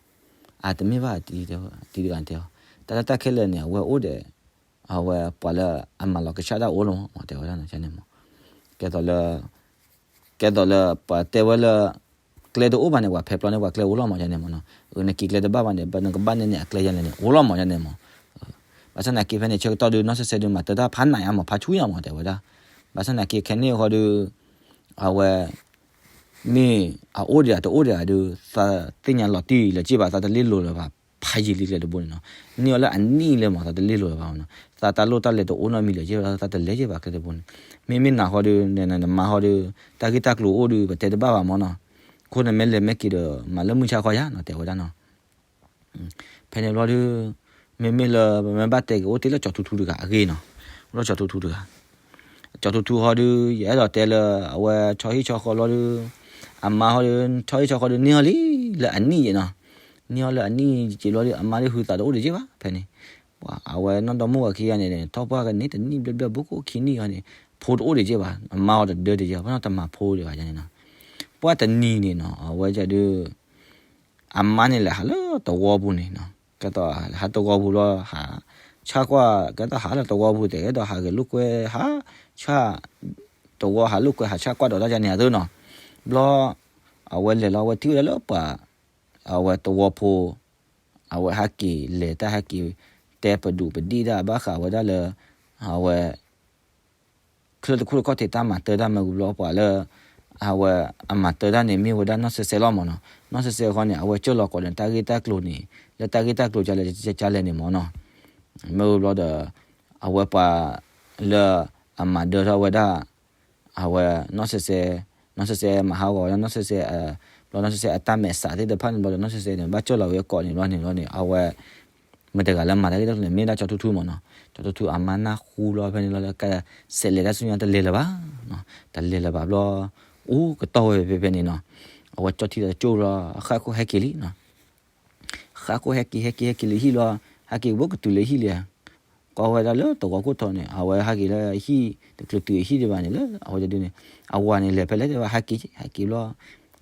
အတမ့ၢ်ဘၣ် တံၤတဂၤတဲအီၤ, တၢ်လၢတၢ်ခဲလၢာ်န့ၣ် အဝဲအိၣ်ဒီး အဝဲပှၤလၢအမၤလီၤကဆှၣ်တၢ်အိၣ်လီၤမး တဲဝဲဒၣ်န့ၣ်မး. ကဲသိးလၢ ကဲသိးလၢပှၤတဲဝဲလၢ ကျဲတအိၣ်ဘၣ်န့ၣ် ပှၤဖဲးပျီန့ၢ်ပှၤကျဲအိၣ်လီၤမးန့ၣ်မးနီၤ. နက့ၤကျဲတဘၣ်ဘၣ်န့ၣ် နကဘၣ်နဲၣ်န့ၢ်အကျဲယၤလဲၣ်န့ၣ် အိၣ်လီၤမးန့ၣ်မး. ဘၣ်ဆၣ်သနာ်က့ဖဲန့ၣ် ဆၢကတီၢ်ဒီး နီၢ်စဲးစဲးဒီး မၤတၢ်ဖးနးယါမး ဖးဆူၣ်ယါမး တဲဝဲဒၣ်. ဘၣ်ဆၣ်သနာ်က့ခဲန့ၣ်ဃီဒီး အဝဲ မ့ၢ်အအိၣ်ဒံးဧါတအိၣ်ဒံးဧါဒီး သးသ့ၣ်ညါလီၤတံၢ်လၢၤက့ဘၣ် သးတလ့လိာ်လၢၤဘၣ် ဖးယံာ်လံကျဲတဘိန့ၣ်နီၤ. န့ၢ်အီၤလၢအနံၣ်လၢမး သးတလ့လိာ်လၢၤဘၣ်နီၤ. သးတၢ်လိၣ်တၢ်လဲၤတအိၣ်နီတမံၤလၢၤက့ဘၣ် သးတလဲၤက့ဘၣ်ကျဲတဘိန့ၣ်. မ့မ့ၢ်နၤဃီဒီး နနမါဃီဒီး တၢ်ဂ့ၢ်တၢ်ကျိၤအိၣ်ဒီး ပတဲတဘၣ်ဘၣ်မးနီၤ. အဃိန့ၣ်မ့ၢ်လဲၤမ့ၢ်က့ၤဒီး မၤလၢမုၢ်ဆါခီယါနီၤ တဲဝဲဒၣ်နီၤ. ဖဲန့ၣ်ဘျီဒီး မ့မ့ၢ်လၢပမ့ၢ်ဘၣ်တဲက့ၤအိၣ်တ့ၢ်လၢကၠီၤထူထူတဂၤအဂ့ၢ်နီၤ. အိၣ်လၢကၠီၤထူထူတဂၤ ကၠီၤထူထူဃီဒီး ယအဲၣ်ဒိးတဲလၢ အဝဲဆီဟံၣ်ဆီဃီဘျီဒီး အမါဃီဒီး ဆီဟံၣ်ဆီဃီဒီးန့ၢ်အီၤလံ လၢအနံၣ်ယဲနီၤ. န့ၢ်အီၤလၢအနံၣ်ယဲဘျီဒီး အမါဒီးဟုသးတအိၣ်ဒံးက့ဘၣ် ဖဲန့ၣ်. ပှၤအဝဲနီၢ်ဒီမါဝၤခံဂၤန့ၣ် ထီၣ်ပှၢ်ကန့ၢ်တနံၣ်ဘျဲၣ်ဘျဲၣ် ဘူးခိၣ်ခံနံၣ်ဃီန့ၣ် ဖိတအိၣ်ဒံးက့ဘၣ် အမါဃီတဒၢဒံးက့ဘၣ် ဘၣ်နီၢ်တမၤဖိဒံးဘၣ်န့ၣ်နီၤ. ပှၢ်တနံၤန့ၣ်နီၤ အဝဲဒုး အမါန့ၣ်လဲၤဟးလၢတဝီပူၤန့ၣ်နီၤ. ကဲသိးဟးတဝီပူၤလီၤ ဟးဆၣ်ကွၢ် ကဲသိးဟးလၢတဝီပူၤတဲ ကဲသိးဟးဂဲၤလိာ်ကွဲ ဟးဆၣ် တဝီဟးလိာ်ကွဲ ဟးဆၣ်ကွၢ်ဒီးတၢ်ယါန့ၣ်အသိးနီၤ. ဘျီ အဝဲလဲၤလီၤ အဝဲထံၣ်ဝဲဒၣ်လၢပှၤ အဝဲတဝီဖိ အဝဲဟဲက့ၤလဲၤတၢ်ဟဲက့ၤ တဲပဒိၣ်ပဒံၣ်ဒၣ်ဘၣ်ဃးဝဲဒၣ်လၢ အဝဲ ချၢတခိၣ်တခီၣ်ထံးတၢ်မၤတၢ်တၢ်မၤဝံၤဘျီပှၤလၢ အဝဲအမၤတၢ်တၢ်န့ၣ်မ့ၢ်ဝဲဒၣ်နီၢ်စဲးစဲးလီၤမးနီၤ. နီၢ်စဲးစဲးဃီန့ၣ် အဝဲကၢၢ်လီၤကိးဒီးတၢ်ဂ့ၢ်တၢ်ကျိၤန့ၣ် လၢတၢ်ဂ့ၢ်တၢ်ကျိၤကလဲၣ်ကလဲၣ်န့ၣ်မးနီၤ. မ့ၢ်ဝံၤဘျီဒီး အဝဲပှၤလၢအမၤဒၢထီၣ်ဝဲဒၣ် အဝဲနီၢ်စဲးစဲး နီၢ်စဲးစဲးမၤဟးဂီၤဝဲဒၣ်နီၢ်စဲးစဲး ဘျီနီၢ်စဲးစဲးအတၢ်မဲာ်ဆှးသ့ၣ်တဖၣ်န့ၣ်ဘျီဒီး နီၢ်စဲးစဲးန့ၣ် ဘၣ်ကၢၢ်လီၤဝဲအကိးန့ၣ်ဘျီန့ၣ်ဘျီန့ၣ် အဝဲ မတၤတဂၤလၢမၤတၢ်ဂ့ၢ်တၢ်ကျိၤန့ၣ် မ့ၢ်ဒၣ်ကၠီၤထူထူမးနီၤ. ကၠီၤထူထူအမါနၢ်ဟူလီၤဖဲန့ၣ်လီၤလၢ ကစဲးလဲၤတၢ်ဆူညါတလဲၤလၢၤဘၣ်နီၤ. တလဲၤလၢၤဘၣ်ဘျီ အိၣ်ကတီၢ်ဝဲဖဲဖဲန့ၣ်နီၤ. အဝဲကၠီထံတကၠိၢ်လီၤ အဃၣ်ခိၣ်ဟဲက့ၤလံနီၤ. ဃၣ်ခိၣ်ဟဲက့ၤ ဟဲက့ၤ ဟဲက့ၤလၢဟံၣ်လီၤ ဟဲက့ၤဘိကတုၤလၢဟံၣ်လံဧါ. ကွၢ်ဝဲဒၣ်လၢတဝီခိၣ်ထီန့ၣ် အဝဲဟဲက့ၤလၢဟံၣ် တချုးတုၤဟံၣ်ဒံးဘၣ်န့ၣ်လၢ အဝဲဒၣ်န့ၣ် အဝၤန့ၣ်လဲၤဖဲလဲၣ်တဲဝဲ ဟဲက့ၤ ဟဲက့ၤဘျီ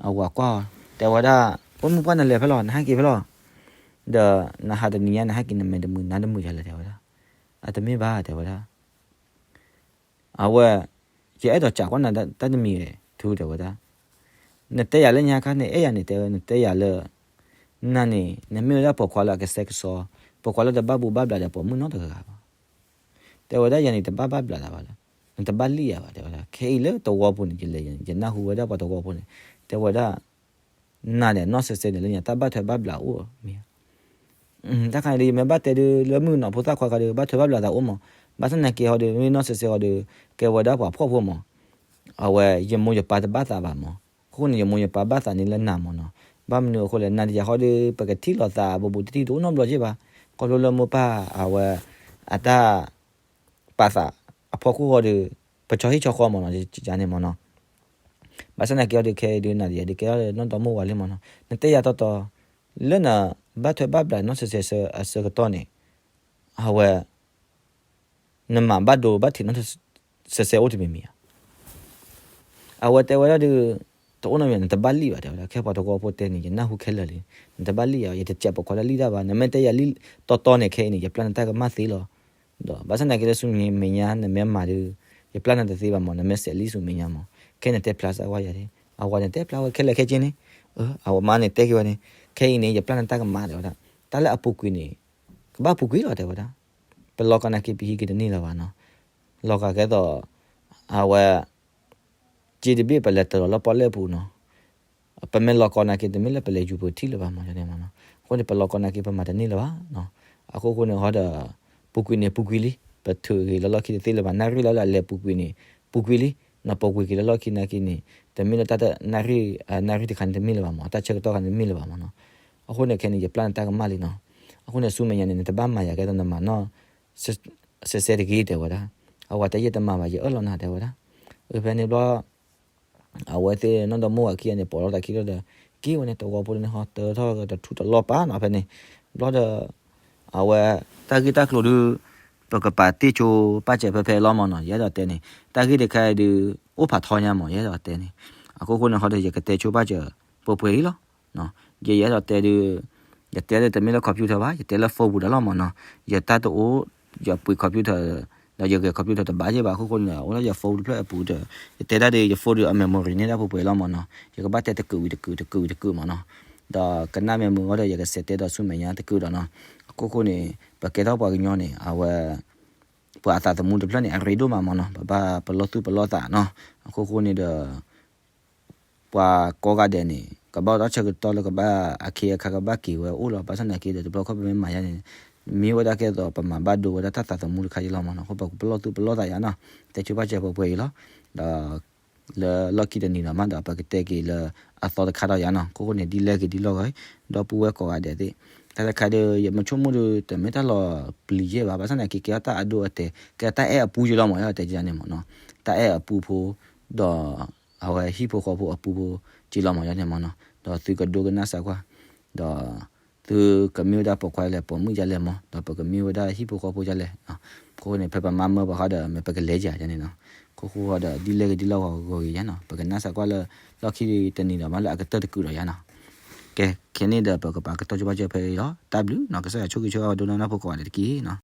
အဝၤကွၢ်အီၤ တဲဝဲဒၣ် ဖိမုၣ်ပှၢ်နလဲၤဖဲလဲၣ် နဟဲက့ၤဖဲလဲၣ် ဒီးနဟးတနံၤညါ နဟဲက့ၤနမဲာ်တမုာ်နါတမုာ်ယၤလဲၣ် တဲဝဲဒၣ်. အတမ့ၢ်ဘၣ် တဲဝဲဒၣ်. အဝဲ ယအဲၣ်ဒိးစံးကွၢ်နၤတၢ်တမံၤဂ့ၤ ထူ တဲဝဲဒၣ်. နတဲယၤလၢညါခါန့ၣ် အဲၣ်ယၤန့ၣ် တဲဝဲ နတဲယၤလၢ နၤန့ၣ် နမ့ၢ်ဝဲဒၣ်ပိာ်ခွါလၢအကစဲကစီ ပိာ်ခွါလၢတဘၣ်ဘူၣ်ဘၣ်ဘျးဒီးပိာ်မုၣ်နီတဂၤဘၣ် တဲဝဲဒၣ် ယၤန့ၣ် တဘၣ်ဘၣ်ဘျးသးဘၣ်လၢ နတဘၣ်လံၣ်ယၤဘၣ် တဲဝဲဒၣ်. ခဲအံၤလၢတဝီပူၤန့ၣ် ယလဲၤ ယနၢ်ဟူဝဲဒၣ်ပှၤတဝီဖိန့ၣ် တဲဝဲဒၣ် နၤန့ၣ် နီၢ်စဲးစဲးန့ၣ် လၢညါတၢ်ဘၣ်ထွဲဘၣ်ဘျးအိၣ်မ့ၢ်ဧါ. တၢ်ခါန့ၣ်ဒီး ယမ့ၢ်ဘၣ်တဲဒီး လၢမုၢ်ကနီၤဖိသၣ်ခွါခါဒီး ဘၣ်ထွဲဘၣ်ဘျးသးအိၣ်မး. ဘၣ်ဆၣ်သနာ်က့ဟီဒီး မ့ၢ်နီၢ်စဲးစဲးဟီဒီး ကဲဝဲဒၣ်ပှၤဖှီၣ်ဖိမး. အဝဲ ယမိၢ်ယပၢ်တဘၣ်သးဘၣ်မး. အဃိန့ၣ် ယမိၢ်ယပၢ်ဘၣ်သးန့ၣ်လၢနၤမးနီၤ. ဘၣ်မနုၤအဃိလဲၣ် နၤဒီးယၤဃီဒီး ပကထံၣ်လိာ်သးဘူးဘူးတံၢ်တံၢ်တအိၣ်နီတဘျီက့ဘၣ်. ခီဖျိလၢမိၢ်ပၢ်အဝဲ အတၢ် ပာ်သးအဖီခိၣ်ဃီဒီး ပဆီဟံၣ်ဆီဃီမးနီၤ ယန့ၣ်မးနီၤ. ဘၣ်ဆၣ်သနာ်က့အီၤဒီး ခဲအံၤဒုးနၤဒီးယၤဒုးကဲထီၣ်ဒီးနီၢ်ဒီမါဝၤလံမးနီၤ. နတဲယၤတီတီ လၢနဘၣ်ထွဲဘၣ်ဘျးနီၢ်စဲးစဲးအဆၢကတီၢ်န့ၣ် အဝဲ နမၤဘၣ်ဒိဘၣ်ထံးနီၢ်စဲးစဲးအိၣ်တမံၤမံၤဧါ. အဝဲတဲဝဲဒၣ်ဒီး တအိၣ်နီတမံၤ နတဘၣ်လံၣ်ဘၣ် တဲဝဲဒၣ်. ခဲပှၤတဝီဖိတဲန့ၣ် ယနၢ်ဟူခဲလၢာ်လံ. နတဘၣ်လံၣ်ယၤ ယတစဲးပိာ်ခွါလၢလံၣ်တၢ်ဘၣ်. နမ့ၢ်တဲယၤလံၣ်တီတီန့ၣ် ခဲအံၤန့ၣ် ယပျၢ်နတၢ်ကမၣ်သ့လီၤ. ဒီးဘၣ်ဆၣ်သနာ်က့လၢဆူမဲာ်ညါ နမ့ၢ်မၤဒီး ယပျၢ်နတသ့ဘၣ်မး နမ့ၢ်စဲးလံၣ်ဆူမဲာ်ညါမး ခဲန့ၣ်တဲဖျါစၢ်ဝဲယၤန့ၣ် အဝၤန့ၣ်တဲဖျါဝဲခဲလၢာ်ခဲဆ့န့ၣ် အဝဲမါန့ၣ်တဲက့ၤဝဲန့ၣ် ခဲအံၤန့ၣ် ယပျၢ်နတၢ်ကမၣ် တဲဝဲဒၣ်. တၢ်လၢအပူၤကွံာ်န့ၣ် ကဘၣ်ပူၤကွံာ်လီၤ တဲဝဲဒၣ်. ပလီၤကီနာ်က့ ပဟံးက့ၤတန့ၢ်လၢၤဘၣ်နီၤ. လီၤကီကဲသိး အဝဲ စ့တဘ့ၣ်ပလဲၤတၢၤလီၤလၢပီၣ်လဲၣ်ပူၤနီၤ. ပမ့ၢ်လီၤကီနာ်က့ တမ့ၢ်လၢပလဲၤယူၤပထံၣ်လၢၤဘၣ်မးန့ၣ်မးနီၤ. အဃိန့ၣ် ပလီၤကီနာ်က့ ပမၤတန့ၢ်လၢၤဘၣ်နီၤ. အဃိဃိန့ၣ်ဟီဒီး ပူၤကွံာ်န့ၣ် ပူၤကွံာ်လံ. ပထုးဂ့ၤလီၤလီၢ်ခံတသ့လၢၤဘၣ်. နၣ်ရံၣ်လၢအလဲၤပူၤကွံာ်န့ၣ် ပူၤကွံာ်လံ. နီၢ်ပူၤကွံာ်က့ၤလၢလီၢ်ခံနာ်က့န့ၣ် တမ့ၢ်လၢတၢ်နၣ်ရံၣ် နၣ်ရံၣ်တခါန့ၣ်တမ့ၢ်လၢၤဘၣ်မး. တၢ်ဆၢကတီၢ်ခါန့ၣ်တမ့ၢ်လၢၤဘၣ်မးနီၤ. အဃိန့ၣ်ခဲန့ၣ် ယပျၢ်နတၢ်ကမၣ်လံနီၤ. အဃိန့ၣ် ဆူမဲာ်ညါန့ၣ် နတဘၣ်မၤယၤကဲသိးနမၤနီၢ် စဲးစဲးတဂ့ၤ တဲဝဲဒၣ်. အဝၤတဲယတမၤဘၣ် ယအၢၣ်လီၤနၤ တဲဝဲဒၣ်. ဖဲန့ၣ်ဘျီ အဝဲသ့ၣ်နီၢ်ဒီမိၢ်ဝၤခံဂၤန့ၣ် ပိာ်လီၤသးခံလီၤဒီး က့ၤဝဲန့ၣ် တဝီဖိန့ၣ် ဟီတၢထီၣ်တထူၣ်တလီၢ်ပာ်နီၤ ဖဲန့ၣ်. ဘျီဒီး အဝဲ တၢ်ဂ့ၢ်တၢ်ကျိၤဒုး ပကပာ်တ့ၢ်ဆိပာ်စၢၤဖဲဖဲလီၤမၢ်နီၤ. ယအဲၣ်ဒိးတဲန့ၣ် တၢ်ဂ့ၢ်တခါအံၤဒုး အိၣ်ဖးထီညါမၢ် ယအဲၣ်ဒိးတဲန့ၣ်. အခိၣ်ဃိန့ၣ်ဃီဒီး ယကတဲဆိပာ်စၢၤပှဲၤပှဲၤလံလီၤ. ယ ယအဲၣ်ဒိးတဲဒုး ယတဲဒုးတမ့ၢ်လၢ computer ဘၣ်, ယတဲလၢ phone ပူၤဒီးလီၤမၢ်နီၤ. ယတၢ်တအိၣ် ယပှ့ၤ computer ဒီးယဂဲၤ computer တဘၣ်ယဲၢ်ဘၣ်. အခိၣ်ဃိန့ၣ် အိၣ်လၢယ phone တဖျၢၣ်အပူၤဒီး ယတဲဒၣ်ဒီး ယ phone ဒီးအ memory န့ၢ်ဒၣ်ပှဲၤပှဲၤလီၤမၢ်နီၤ. ယကဘၣ်တဲတကုာ်ဝံၤတကုာ် တကုာ်ဝံၤတကုာ်မၢ်နီၤ. ဒီးကနၣ် memory ဃီဒီး ယကစဲးတဲဒီးဆူမဲာ်ညါတကုာ်ဒီးနီၤ. အခိၣ်ဃိန့ၣ် ပကဲထီၣ်ပှၤကညီန့ၣ် အဝဲ ပှၤအသးသမူတဖျၢၣ်န့ၣ် အရ့ဒိၣ်မးမၢ်နီၤ. ပဘၣ်ပလီၢ်သူၣ်ပလီၢ်သးနီၤ. အခိၣ်ဃိန့ၣ်ဒီး ပှၤကိးဂၤဒဲးန့ၣ် ကဘၣ်အိၣ်ဒီးဆၢကတီၢ်လၢကဘၣ်အခ့အခါကဘၣ်က့ၤဝဲအိၣ်လီၤ. ဘၣ်ဆၣ်သနာ်က့ဒီး တဘျီခီၣ်ပမ့ၢ်မၤယါန့ၣ် မ့ၢ်ဝဲဒၣ်ကဲသိးပမၤဘၣ်ဒိဝဲဒၣ်တၢ်သးသမူတခါအံၤလီၤမၢ်နီၤ. အဃိပကပလီၢ်သူၣ်ပလီၢ်သးယါနီၤ. တဲဆိပာ်စၢၤပှဲၤပှဲၤအံၤလီၤ. ဒီး လၢလီၢ်ခံတနံၤဒီးမးဒီး ပကတဲက့ၤလၢအသီတခါဒီးယါနီၤ. အခိၣ်ဃိန့ၣ် ဒ်လဲၣ်ဂ့ၤဒ်လဲၣ်ဂ့ၤ ဒီပုၢ်ဝဲၢ်ကိးဂၤဒဲးသ့ၣ် တၢ်တခါဒီး ယမ့ၢ်ဆိကမိၣ်ဒီး တမ့ၢ်တၢ်လီၤပျံၤယဲၢ်ဘၣ်. ဘၣ်ဆၣ်သနာ်က့ ကဲထီၣ်တၢ်အဒိအတဲာ် ကဲတၢ်အဲၣ်အပူၤက့လီၤမၢ် ယတဲကန့ၣ်မၢ်နီၤ. တၢ်အဲၣ်အပူၤဖိ ဒီး အဝဲဟံၣ်ဖိဃီဖိအပူၤဖိက့လီၤမၢ် ယန့ၣ်မၢ်နီၤ. ဒီးသုကဒိကနၣ်စၢ်ကွၢ် ဒီး သုကမ့ၢ်ဝဲဒၣ်ပိာ်ခွါလဲၣ် ပိာ်မုၣ်ဒ်လဲၣ်မၢ် ဒီးပကမ့ၢ်ဝဲဒၣ်ဟံၣ်ဖိဃီဖိဒ်လဲၣ်. အခိၣ်ဃိန့ၣ် ဖဲပမၤမၢပှၤဃီဒီး မ့ၢ်ပကလဲၤယၤယန့ၣ်နီၤ. အခိၣ်ဃိဃီဒီး ဒ်လဲၣ်ဂ့ၤဒ်လဲၣ်ဂ့ၤဂ့ၤယါနီၤ. ပကနၣ်စၢ်ကွၢ်လၢ လီၢ်ခံတနံၤဒီးမးလၢအကတၢၢ်တကုာ်ဒီးယါနီၤ. ကဲ ခဲန့ၣ်ဒီး ပကပာ်ကတီၢ်ဆိပာ်စၢၤဖဲအံၤလီၤ. တၢ်ဘျုးနီၤ. ကစၢ်ယွၤဆိၣ်ဂ့ၤဆိၣ်ဝါဝဲဒိကနၣ်ဖိကိးဂၤဒဲးတက့ၢ်နီၤ.